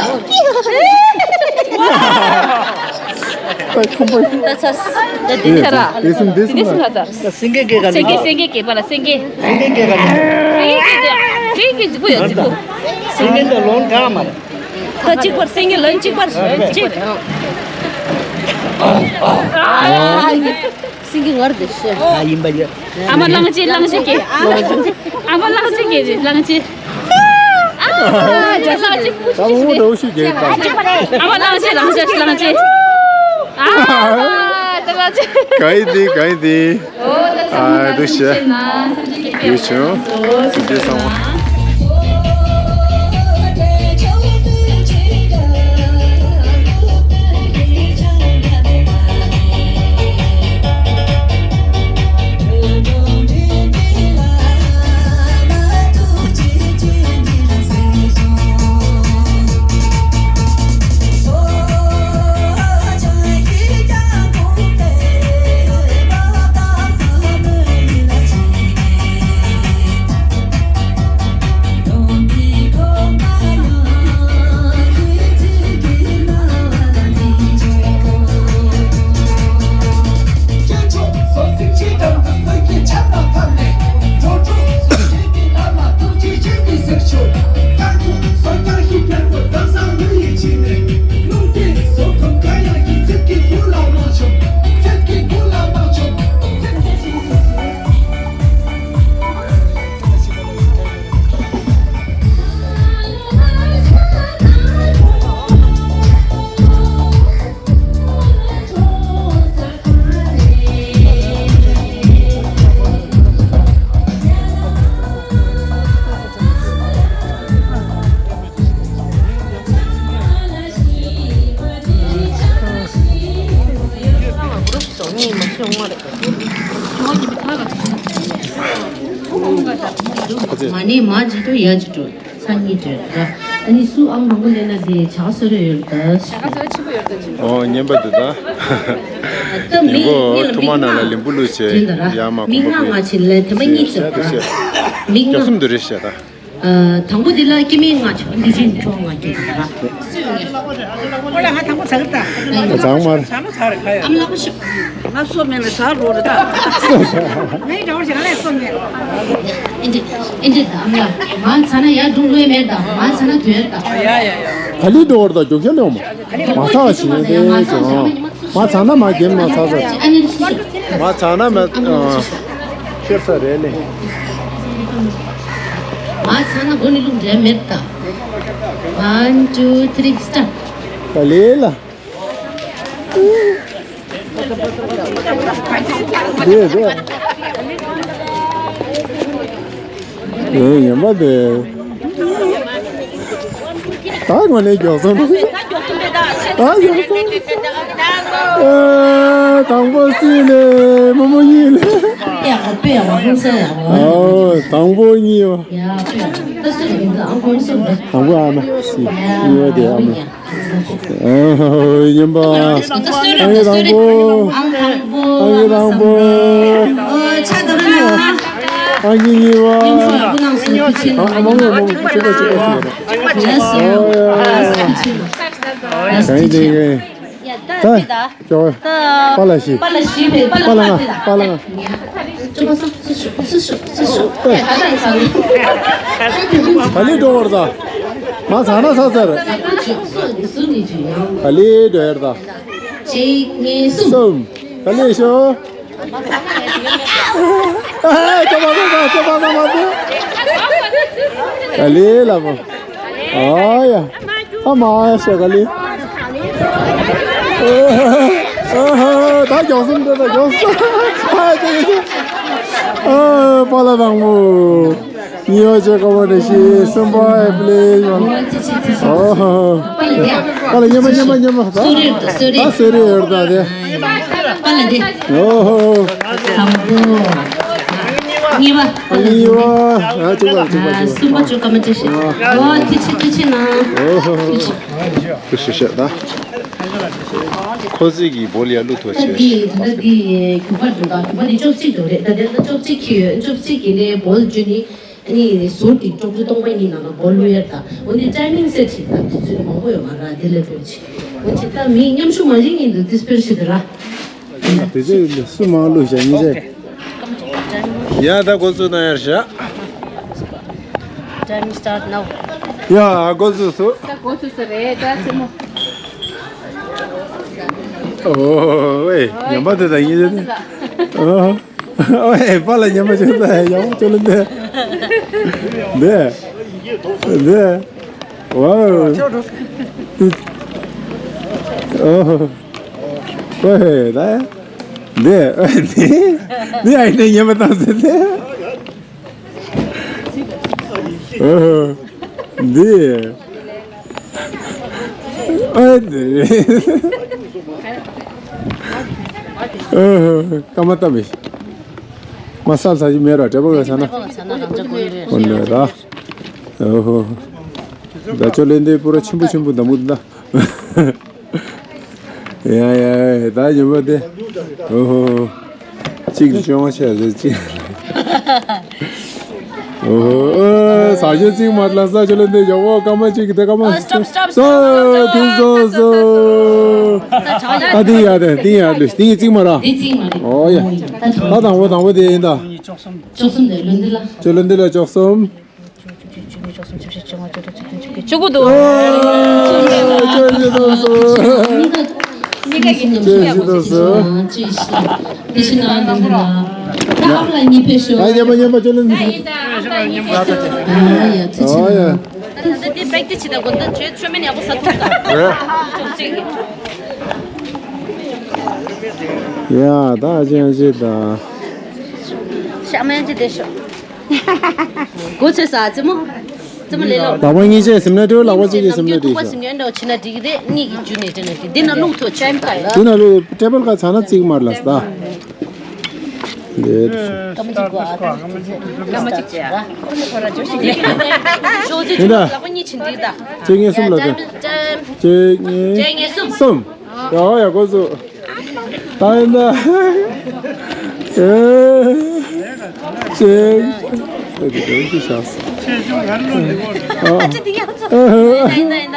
ཡ། ད་ཁོམ་པ། ད་ཚ། ད་འདི་ཚ་ར། དེ་སུམ་དེ་སུམ་དེ་སུམ་ལ། ད་སེང་གེ་སྐེ་ག་སེང་གེ་ནི། སེང་གེ་སྐེ་པ་ལ་སེང་གེ། སེང་གེ་སྐེ་ག་ནི། སེང་གེ་སྐེ་སེང་གེ་འཇིགས་པོ་ཡོད་འཇིགས་པོ། སེང་གེ་འདི་ལོང་ག་མ་རེད། ད་གཅིག་པར་སེང་གེ་ལོན་གཅིག་པར་གཅིག་སེང་གེ་ངར་དེ་ཤེས། ཨ་ཡིན་པ་ཡ། ཨ་མ་གླང་ཆེན་གླང་ཆེན་སྐེ། ཨ་མ་གླང་ཆེན་སྐེ་རེད་གླང་ཆེན། ཨ་ཇ་གླང་ཆེན་ཀུ་ཤུ་ད་མོ་ཤེས་འདྲ་བོ་ཞིག་རྒྱལ་དང་། ཨ་མ་གླང་ཆེན་གླང་ཆེན་གླང་ཆེན། ཨ་ད་གླང་ཆེན། ག་ཡི་དེ་ག་ཡི་དེ། ཨ་འདུ་ཤེས། ཡོད་བྱུང་། སེམས་ཅན་གསང་བ། མ་ནི་མ་ཇི་ཏུ་ཡ་ཇི་ཏུ་ཚ་ཉི་ཏུ་ར། ཨ་ནི་སུ་ཨང་མང་པོ་ལེན་ན་དེ་བྱ་བ་སོ་རེ་ཡོད་ད། བྱ་བ་སོ་རེ་ཆེན་པོ་ཡོད་ད་ཇི། ཨོ་ཉན་པ་དུ་ད། ད་མི་མགོ་མི་ལ་ཁྲོ་མ་མི་ནང་ལ་ལིམ་བུ་ལུ་ཆེ་ཡ་མ་མི་གོམ་པ་ལྔ་ང་ཆེ་ལ་དེ་མ་གཉིས་ཆེ་ད། མི་ལྔ་རྒྱ་གསུམ་དུ་རེ་ཤ་ད། ཨ་དང་པོ་འདི་ལ་སྐྱེ་དམན་ལྔ་ཆགས་འདི་བཞིན་འགྲོ་ལྔ་སྐྱེ་དང་ར། ཨོ་ལ་ང་དང་པོ་ཟ་གི་ད། ད་ཚང་མར། ཚང་མ་ཟ་རེ་ཁ་ཡོད། ཨམ་ལག་པ་ཤོག་ང་སོ་མེད་ལ་ཟ་རོ་རེ་ད། ངའི་འདྲ་བོ་ཞིག་ང་ལས་སོ་མེད། ཨེ་འདྲེ་ཨེ་འདྲེ་ད་ཨམ་ལག་མ་ཚ་ན་ཡར་འགྲོ་ལོས་མེད་ད་མ་ཚ་ན་དོན་ད། ཡ་ཡ་ཡ། ག་ལི་འགྲོ་བར་ད་རྒྱུག་ཁྱེར་ལེའོ་མ། མ་ཚ་བ་ཞིག་ཡོད་དེ་ཀྱང་། མ་ཚ་ན་མ་གེམ་མ་ཚ་ས། མ་ཚ་ན་མ། ཤེར་ས་རེད་ལེ། མ་ཚ་ན་མགོ་ནི་ལུག་འདྲེ་མེད་ད། One, two, three, start. ག་ལེ་ལ། རེད་རེད། ཨེ་ཡིན་པ་དེ། ད་ངོ་ནས་མགྱོགས་སོང་། ད་མགྱོགས་སོང་། ཨེ་དང་པོ་སྲིད་ནས་མོ་མོ་གཉིས་ལས། ཨོ་དང་པོ་གཉིས་པ། དང་པོ་ཨ་མ་སྲིད་གཉིས་པ་དེ་ཨ་མ། ཨོ་ཡིན་པ། ཨ་ཡེ་དང་པོ། ཨ་ཡེ་དང་པོ། ཨ་ཡེ་གཉིས་པ། ཨ་མ་མོ་མོ་ཁྱེད་པ་ཁྱེད་པ་ཁྱེད་པ། ཨོ་ཡ། གང་ཡིན་དེ་གང་ཡིན། ད་ཅོག་པ་ལ་ཤི། པ་ལ་ཤི་པ་ལ་ང་པ་ལ་ང་། ཨ་ལི་འགྲོ་བར་ད། མ་ཚ་ན་ཚ་ཚར། ཨ་ལི་འགྲོ་ཡར་ད། གཅིག་གཉིས་གསུམ། གསུམ། ཨ་ལི་ཤོ། ཨ་ཅོག་པ་ཚ་ཚར་ཅོག་པ་ཚ་མ་ཚར། ཨ་ལི་ལ་བོ། ཨ་ཡ། ཨ་མ་ཡ་ཤ་ག་ལི། ཨ་ཧ། ད་མགྱོགས་སུམ་འདི་ད་མགྱོགས་སུམ། ཨ་ཅེ་ཅེ། ཨ་པ་ལ་དང་མོ། གཉིས་པ་ཅེ་ཀ་མ་རེ་ཤི་སུམ་པ་ཨེ་པ་ལེ་ཡོང་། ཨོ་ཧོ། པ་ལ་ཉེ་མ་ཉེ་མ་ཉེ་མ་ད། ད་སོ་རེ་ཡོད་ད་དེ། པ་ལ་དེ། ཨོ་ཧོ། གཉིས་པ། གཉིས་པ། ཨ་གཅིག་པ་གཅིག་པ་གཅིག་པ། སུམ་པ་ཅོ་ཀ་མ་ཅེ་ཤི། ཨོ་ཐི་ཆི་ཐི་ཆི་ན། ཨོ་ཧོ། ཤི་ཤི་ཤི་ད། ཁོ་ཚོས་ཀྱི་བོ་ལི་ཡ་བླུག་ཐུབ་ཆེ། འདི་ད་འདི་རྒྱུག་པ་འགྲོ་ད་རྒྱུག་པ་འདི་བཅོ་བརྒྱད་འགྲོ་རེད། ད་དེ་ད་བཅོ་བརྒྱད་ཁྱི་ཡོད། བཅོ་བརྒྱད་ཀྱི་ནས་བོལ་བརྒྱུད་ནི་ཨ་ནི་ཟུར་དེ་ཀྲོག་ཀྲུ་སྟོང་པ་གཉིས་ནང་ལ་བོལ་བླུག་ཡར་ད། འོ་འདི་ཊའི་མིང་སེ་ཊི་བྱེད་ད། དེ་ཚོས་མང་པོ་ཡོད་མ་ར་དེ་ལས་བོལ་ཆེ། འོ་ཅི་ད་མི་མཉམ་ཞུགས་མ་བྱེད་ངེས་འདུག་དེ་སྤེར་ཞིག་དེ་ར། དེ་ཚོས་སུ་མང་བླུག་བྱ་ངེས་ཆེ། ཡ་ད་འགོ་བཙུགས་ན་ཡར་བཞག Time start now. ཡ་འགོ་བཙུགས་སོ། ད་འགོ་བཙུགས་སོ་རེད་ད་ཆེན་མོ། ཨོ་ཝེ་ཉམས་པ་དེ་དང་ཡིན་ཟེར་ཏེ། ཨོ་ཝེ་པ་ལ་ཉམས་པ་བྱུང་ད་ཡག་པོ་ཅོ་ལེ་འདི། འདི། འདི། ཝའོ། ཨོ། ཝེ་ད། འདི། འདི། འདི་ཨ་ནི་ཉམས་པ་བཏང་ཟེར་ཏེ། འདི། ཨ་འདི། སྐར་མ་བཏབ་པས། མ་སལ་ས་ཞིག་མེད་ར་དྲེ་པོ་ག་ས་ན། ས་ན་རང་ཅག་གོ་ཡོད་རེད། འོ་ལེ་ར། ཨོ་ཧོ། ད་ཅོ་ལེ་འདི་པུ་ར་ཆེན་པོ་ཆེན་པོ་འདམ་བུ་འདི་ད། ཡ་ཡ་ཡ་ད་ཉོན་པ་དེ། ཨོ་ཧོ། གཅིག་ལ་ཅོང་ཆ་ཟེར་གཅིག་ཨོ་ཧོ། ས་ཞོ་གཅིག་མ་ལ་ས་ཞོ་ལ་འདི་ཡོ་བོ་སྐར་མ་གཅིག་དེ་སྐར་མ། ཨ་སོ་སོ་སོ། ཨ་དེ་ཡ་དེ་དེ་ཡ་ལུས་དེ་གཅིག་མ་ར། ཨོ་ཡ། ད་དང་བོ་དང་བོ་དེ་ཡིན་ད། ཅོག་སུམ་དེ་ལོན་འདི་ལ། ཅོ་ལོན་འདི་ལ་ཅོག་སུམ། བཅུ་དགུ་འདུག་ཨ། ཉི་མ་ཉི་མ་ཅོ་ལོན་འདི། ཨ་ཡ། ཨ་ཡ། ཡ་ད་ཅན་ཅི་ད། ཤ་མན་ཅི་དེ་ཤོ། གོ་ཆེ་ས་ཙི་མོ། ཙི་མོ་ལེ་ལོ། ལག་པ་གཉིས་ཆེ་སིམ་ན་དྲི་ལག་པ་གཅིག་གིས་སིམ་ན་དྲི་ཤོ། སིམ་ཡོན་འདྲ་ཆི་ན་དྲི་གི་རེད། གཉིས་ཀྱི་རྒྱུ་ནས་དྲི་ན་དྲི་འདི་ན་རླུང་ཐོ་ཆེན་པ་ལ། འདི་ན་རླུང་ཊེ་བལ་ཁ་ཚ་ན་ཙིག་མར་ལ་སྟ། འདི། སྐར་མ་གཅིག་གོ་ཨ། སྐར་མ་གཅིག་ཅེ་ཨ། ཤོག་ཅིག་ལག་པ་གཉིས་ཆེན་དྲི་ད། གཅིག་གཉིས་གསུམ་ལ་ད། གཅིག་གཉིས་གསུམ། ཡ་ཡ་གོ་ཚུ། ད་ཡིན་ད། ཨེ། ཅེ། ཨེ་དེ་གོ་ཅི་ཤག་ཨ་ཅི་དེ་ཡང་ཚོ། ཡིན་ད་ཡིན་ད།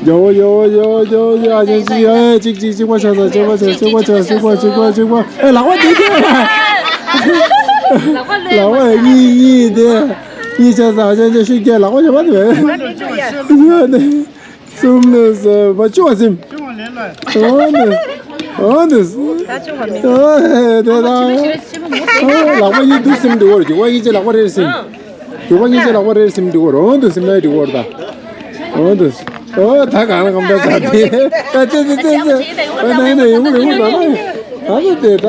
ཡོ་ཡོ་ཡོ་ཡོ་ཡོ་ཨ་ཅེ་ཅི་ཡ་ཅིག་ཅིག་ཅིག་པ་ཆགས་ས་ཅིག་པ་ཆགས་ཅིག་པ་ཆགས་ཅིག་པ་ཅིག་པ་ཅིག་པ། ཨེ་ལག་པ་དེ་དེ། ལག་པ་གཉིས་གཉིས་དེ། གཉིས་ཆགས་ས་ཨ་ཅེ་ཅེ་ཤུགས་རྒྱག་ལག་པ་ཡོད་པ་དེ། གསུམ་ནས་བཅུ་བ་ཟིན། ཨོ་ནི། ཨོ་ནི། ཨོ་ཧེ་དེ་ད། ཨོ་ལག་པ་གཉིས་འདུག་སིམ་འདུག་གོ་རྒྱུག་པ་གཉིས་ཀྱི་ལག་པ་རེ་སིམ། རྒྱུག་པ་གཉིས་ཀྱི་ལག་པ་རེ་སིམ་འདུག་གོ་ཨོ་འདུག་སིམ་ན་འདུག་གོ་ད། ཨོ་འདུག་ཨོ་ད་གང་ལ་གང་འདྲ་ས་དེ། ད་ཙེ་ཙེ་ཙེ་ཙེ། ཨ་ནི་ནི་ཡོང་རེ་ཡོང་ད་ནི། ཨ་ནི་དེ་ད།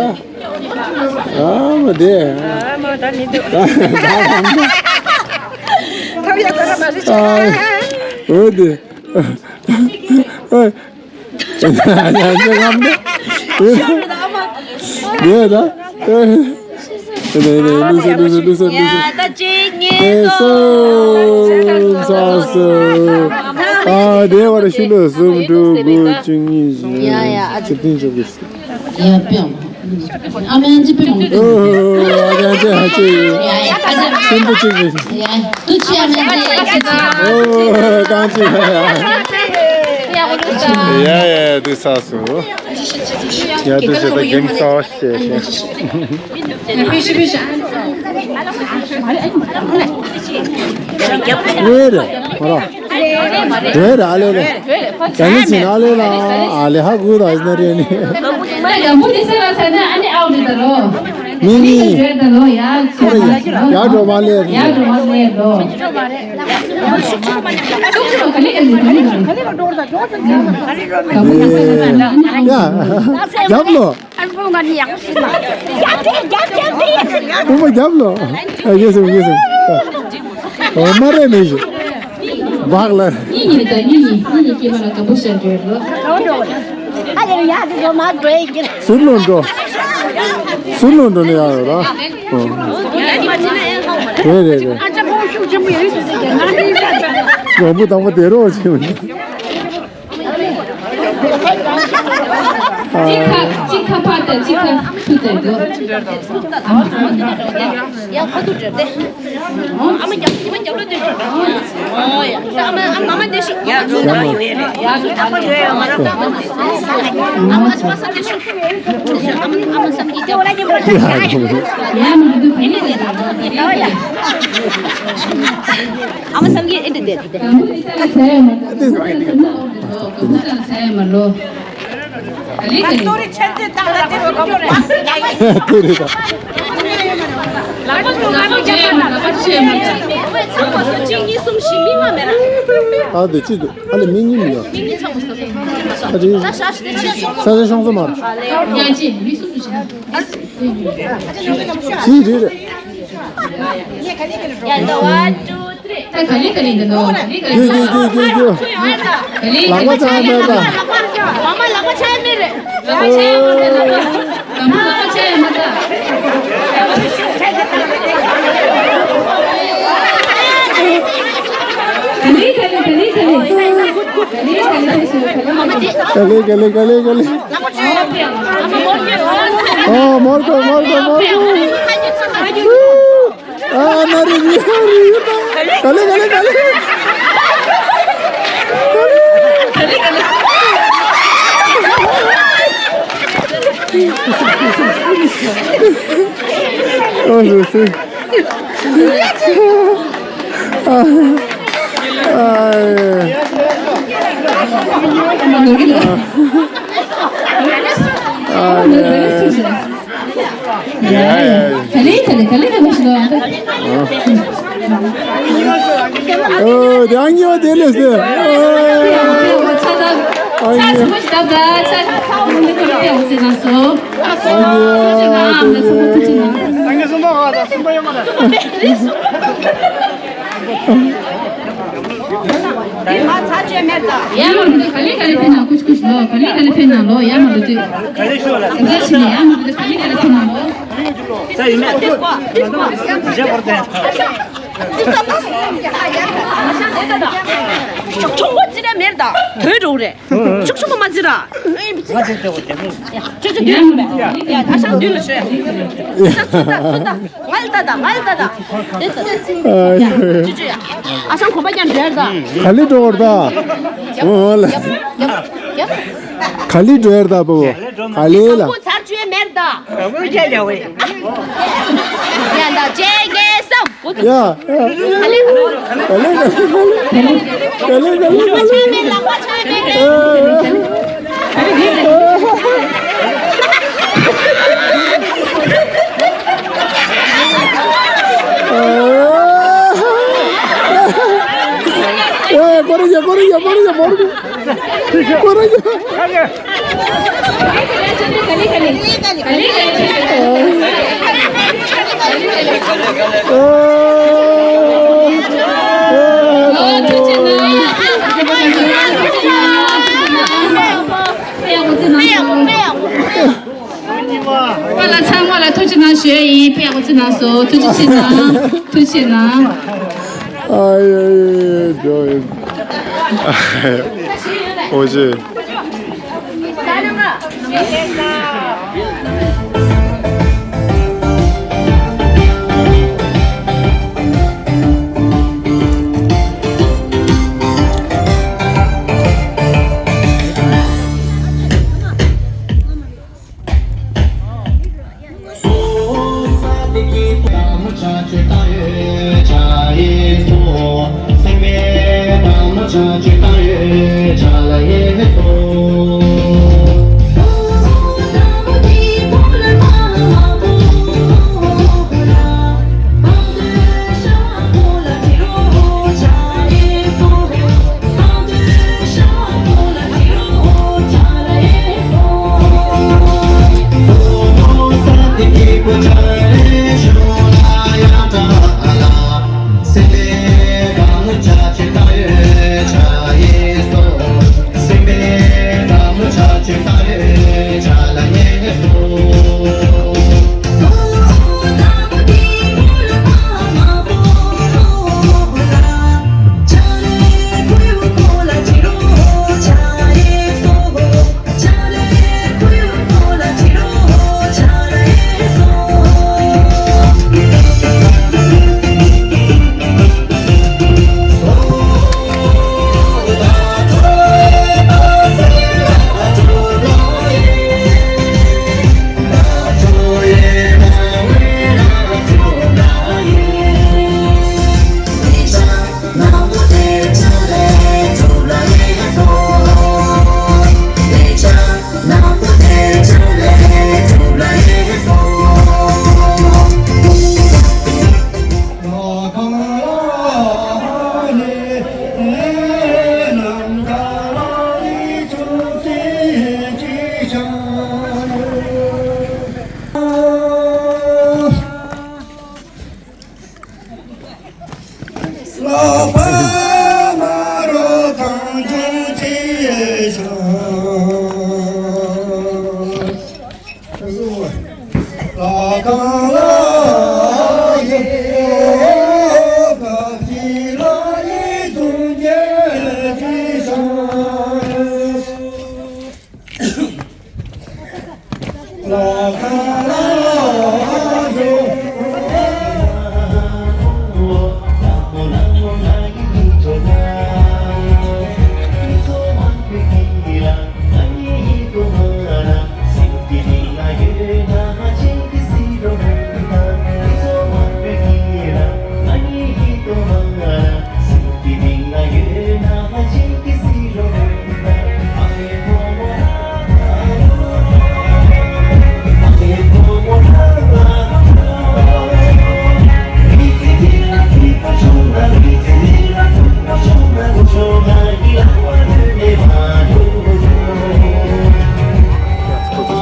ཨ་མ་དེ། ཨ་མ་ད་མི་འདུག་ད་ད་གང་འདྲ། ཐབས་ཡག་པོ་ར་མ་རེད། ཨ་ཨོ་དེ། ཨ། ཡ་ཡ་འདུག་ས་སོ། ཡ་འདུག་ས་ད་གེམ་ས་བ་ཤེས་ཤེས། ཝེ་རེ་མ་ར། ཝེ་རེ་ཨ་ལེ་ལེ། ད་ནི་ཚིན་ཨ་ལེ་ལ་ཨ་ལེ་ཧ་གུ་ད་ཨིན་ན་རེ་ནི། ད་གམ་བུ་དེ་སེ་ལ་ས་ན་ཨ་ནི་ཨའོ་དེ་ད་རོ། མི་གཉིས། ཡར་འགྲོ་མ་ལས། ཡར་འགྲོ་མ་ལས་ལོ། ཡ། རྒྱབ་ལོ། རྒྱབ་རྒྱབ་རྒྱབ་རྒྱབ། ཨ་ཡེ་སུ་ཡེ་སུ། ཨོ་མ་རེད་མི་ཞིག་བག་ལ། གཉིས་གཉིས་ད་གཉིས་གཉིས་གཉིས་གཉིས་སྐྱེས་པ་ལ་དགའ་པོ་ཤར་འགྲོ་ལོ། ཨ་ལེ་ཡ་དེ་ལོ་མ་འགྲོ་ཡི་གི། ཟུར་ལོ་འགྲོ། ཟུར་ལོ་འགྲོ་ནས་ཡག་ཡོད་ར། ཨོ། རེད་རེད་རེད། ཨ་ཅག་ཕོ་ཤུགས་ཆེན་པོ་ཡོད་ཟེར་གི་ང་ནི་ཡིན་ད། མགོན་པོ་དང་པོ་དེ་རོགས་བྱེད། གཅིག་ཁ་གཅིག་ཁ་ཕར་དང་གཅིག་ཁ་ཚུར་དང་འགྲོ། ཡ་ཁ་ཐུག་འགྲོ་སྟེ། ཨ་མ་རྒྱབ་ཨ་མ་རྒྱབ་ལོ་དེ་འགྲོ། ཨོ་ཡ། ཨ་མ་ཨ་མ་མ་དེ་ཤི། ཡ་ཚུར་ད་ཡོད་རེད། ཡ་ཚུར་ད་ཡོད་རེད། ཨ་མ་ཨ་མ་ས་དེ་ཤི། ཨ་མ་ཨ་མ་བསམ་གྱིས་སྐྱོ། ཨ་མ་ཨ་མ་བསམ་གྱིས་སྐྱོ། ཡ་ཡ་མ་འདུག་ཨ་མ་བསམ་གྱིས་ཨེ་འདྲ་བསྡད། ཨ་དེ་ཅི་འདུག་ཨ་ལེ་མི་གཉིས་མི་ཡོད། ཨ་དེ་ས་ཆ་ཤོང་ས་མ་རེད། ཞིག་རེད་རེད། ད་ག་ལེ་ག་ལེ་འདི་ནོ། ག་ལེ་ག་ལེ། ག་ལེ་ག་ལེ་ག་ལེ། ལག་པ་ཆག་མེད་ད། མ་མ་ལག་པ་ཆག་མེད་རེད། ལག་པ་ཆག་ཡོད་མ་རེད། ལག་པ་ཆག་ཡོད་མ་རེད། ག་ལེ་ག་ལེ་ག་ལེ་ག་ལེ། ག་ལེ་ག་ལེ་ག་ལེ་ག་ལེ། ཨོ་མོར་གོ་མོར་གོ་མོར་གོ། ཨ་ན་རི་རི་རི། ག་ལེ་ག་ལེ་ག་ལེ། ཨོ་སུ་སུ། ཨ་ཨ་ཨ། ཡ་ཡ་ཡ། ག་ལེ་ག་ལེ་ག་ལེ་ག་ལེ་ཞིག་ལ། ཨོ་དེ་ཨང་ཉི་བ་དེ་ལས་སེ། ཨོ་ཨང་ཉི་བ། ཨང་ཉི་བ། ཡ་མ་རུ་དུ་ག་ལེ་ག་ལེ་ཕེ་ན་ཀུཆ་ཀུཆ་ལོ། ག་ལེ་ག་ལེ་ཕེ་ན་ལོ། ཡ་མ་རུ་དུ། ག་ལེ་ཤོ་ལ། ག་ལེ་ཤོ་ལ། ཡ་མ་རུ་དུ་ག་ལེ་ག་ལེ་ཕེ་ན་ལོ། ས་ཡི་མེ། རྗེ་བར་དེ། ཆུང་ཆུང་པོ་ཙི་ར་མེར་ད། དོད་རོགས་རེད། ཤུགས་ཆུང་པོ་མ་ཙི་ར། ཅོ་ཅོ་འདུལ་ཡོང་མེད། ཡ་ད་ཤང་འདུལ་ལ་ཤོད། ད་ཚུར་ད་ཚུར་ད། ང་ལ་ལྟ་ད། ང་ལ་ལྟ་ད། དེ་ལྟ་ད། ཅོ་ཅོ་ཡ། ཨ་ཤང་གོམ་པ་རྒྱབ་འགྲོ་ཡར་ད། ག་ལེ་འགྲོ་བར་ད། འོ་ལ། ག་ལེ་འགྲོ་ཡར་ད་པོ། ག་ལེ་ལ། ཁོ་ཚར་བཅུ་མེར་ད། ཡ་ད་ཅེ་ངེ་སམ། ཡ། ག་ལེ་ག་ལེ་ག་ལེ་ག་ལེ་ག་ལེ། ཡ་ཡ། ཀོ་རེ་ཡ་ཀོ་རེ་ཡ་ཀོ་རེ་ཡ་མོར་གི། ཀོ་རེ་ཡ། པ་ལ་ཚང་མ་ལ་ཐུགས་རྗེ་གནང་ཞུ་ཡ་ཡིན། དཔེ་ཡག་པོ་བརྩི་གནང་སོང་། ཐུགས་རྗེ་ཆེ་གནང་། ཐུགས་རྗེ་ཆེ་གནང་། ཨ་ཡེ་ཡེ་ཡེ། འོ་ཞེ།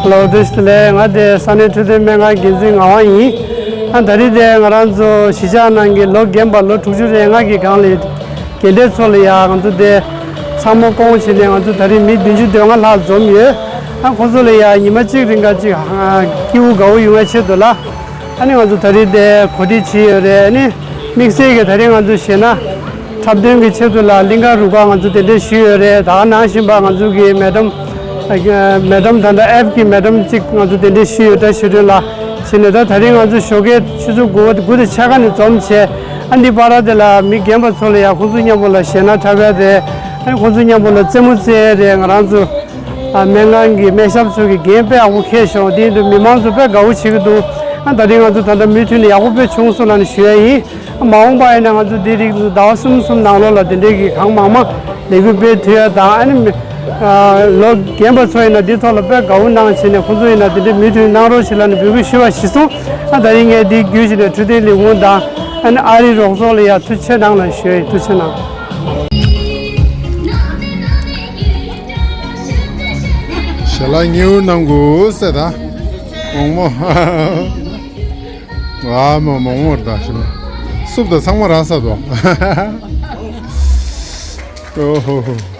ལོ་དེ་ལས་ང་དེ་ས་གནས་འཕྲོད་བསྟེན་སྨན་ཁང་འགན་འཛིན་ངག་དབང་ཡིན། ཨ་ད་རེས་དེ་ང་རང་ཚོ་གཞིས་ཆགས་ནང་གི་ལོ་རྒན་པ་ལོ་དྲུག་ཅུ་རེ་ལྔ་གི་སྒང་ལ་རྒན་གྲས་ཚོ་ལ་ཡ་ང་ཚོ་དེ་ཚང་མ་སྐོང་བྱས་ནས་ང་ཚོ་ད་རེས་མི་བདུན་ཅུ་དོན་ལྔ་ལྷག་འཛོམས་ཡོད། ཨ་ཁོང་ཚོ་ལ་ཡ་ཉི་མ་གཅིག་རིང་ག་ཅིག་སྐྱིད་པོ་དགའ་བོ་ཡོང་བའི་ཆེད་དུ་ལ། ཨ་ནི་ང་ཚོ་ད་རེས་དེ་གོ་སྒྲིག་བྱས་ཡོད་རེད། ཨ་ནི་དམིགས་བསལ་གྱི་ད་རེས་ང་ཚོ་བཤད་ན་འཁྲབ་སྟོན་གྱི་ཆེད་དུ་ལ་གླིང་ག་རུ་ཁག་ང་ཚོ་གདན་འདྲེན་ཞུས་ཡོད་རེད། ད་ག་ནང་བཞིན་པ་ང་ཚོ་གི་མེ་ཌམ་མེ་ཌམ་ད་ལྟ་ཨེབ་ཀྱི་མེ་ཌམ་གཅིག་ང་ཚོ་གདན་འདྲེན་ཞུས་ཡོད། ད་ཞུ་དོན་ལ་བྱས་ནས་ད་ད་རེས་ང་ཚོ་ཞོགས་ཀའི་ཆུ་ཚོད་དགུ་པ་དགུ་དང་ཕྱེད་ཀ་ནས་འཛོམས་བྱས། ཨ་འདི་བར་དེ་ལ་མི་རྒན་པ་ཚོ་ལ་ཡ་ཁོང་ཚོ་མཉམ་པོ་ལ་གཞས་སྣ་འཁྲབ་ཡ་རེད། ཨ་ཁོང་ཚོ་མཉམ་པོ་ལ་རྩེད་མོ་རྩེ་ཡ་རེད། ང་རང་ཚོ་ཨ་སྨན་ཁང་གི་སྨན་ཞབས་ཚོ་གི་འགན་དཔེ་ཡག་པོ་འཁྱེར་ཤོག་དེ་ཡིན་དུས་མི་མང་ཚོ་དཔེ་དགའ་བོ་བྱེད་ཀྱི་འདུག་ཨ་ད་རེས་ང་ཚོ་ད་ལྟ་མུ་མཐུད་ནས་ཡག་པོ་དཔེ་བྱུང་སོང་ལབ་ནས་ཞུ་ཡ་ཡིན། མ་འོངས་པ་ཡིན་ན་ང་ཚོ་འདི་རིགས་ཟླ་བ་གསུམ་གསུམ་ནང་ལོགས་ལ་དེ་འདྲའི་གི་གང་མང་མང་ལས་འགུལ་སྤེལ་ཐུབ་ཡ་དང་། ཨ་ནི་ལོ་རྒན་པ་ཚོ་ཡིན་ན་འདི་ཐོག་ལ་དཔེ་དགའ་བོ་གནང་བྱས་ནས་ཁོང་ཚོ་ཡིན་ན་དེ་འདྲའི་མུ་མཐུད་གནང་རོགས་ཞེས་ལབ་ནས་འབོད་སྐུལ་ཞུ་བ་ཞུས་སོང་། ཨ་ད་རིང་ངས་འདི་བརྒྱུད་བྱས་ནས་འཕྲོད་བསྟེན་ལས་ཁུངས་དང་། ཨ་ནི་ཨ་རིའི་རོགས་ཚོགས་ལ་ཡ་ཐུགས་རྗེ་ཆེ་གནང་ལབ་ཞུ་ཡ་ཡིན། ཐུགས་རྗེ་ཆེ་གནང་། ཞལ་ལག་ཉེ་བོ་གནང་དགོས་ཟེར་ད། མོག་མོག་ཨ་མ་མོག་མོག་རེད་ད་ཞིམ་ལ། སུབ་ད་ཚང་མ་རག་ས་དོ། ཨོ་ཧོ་ཧོ།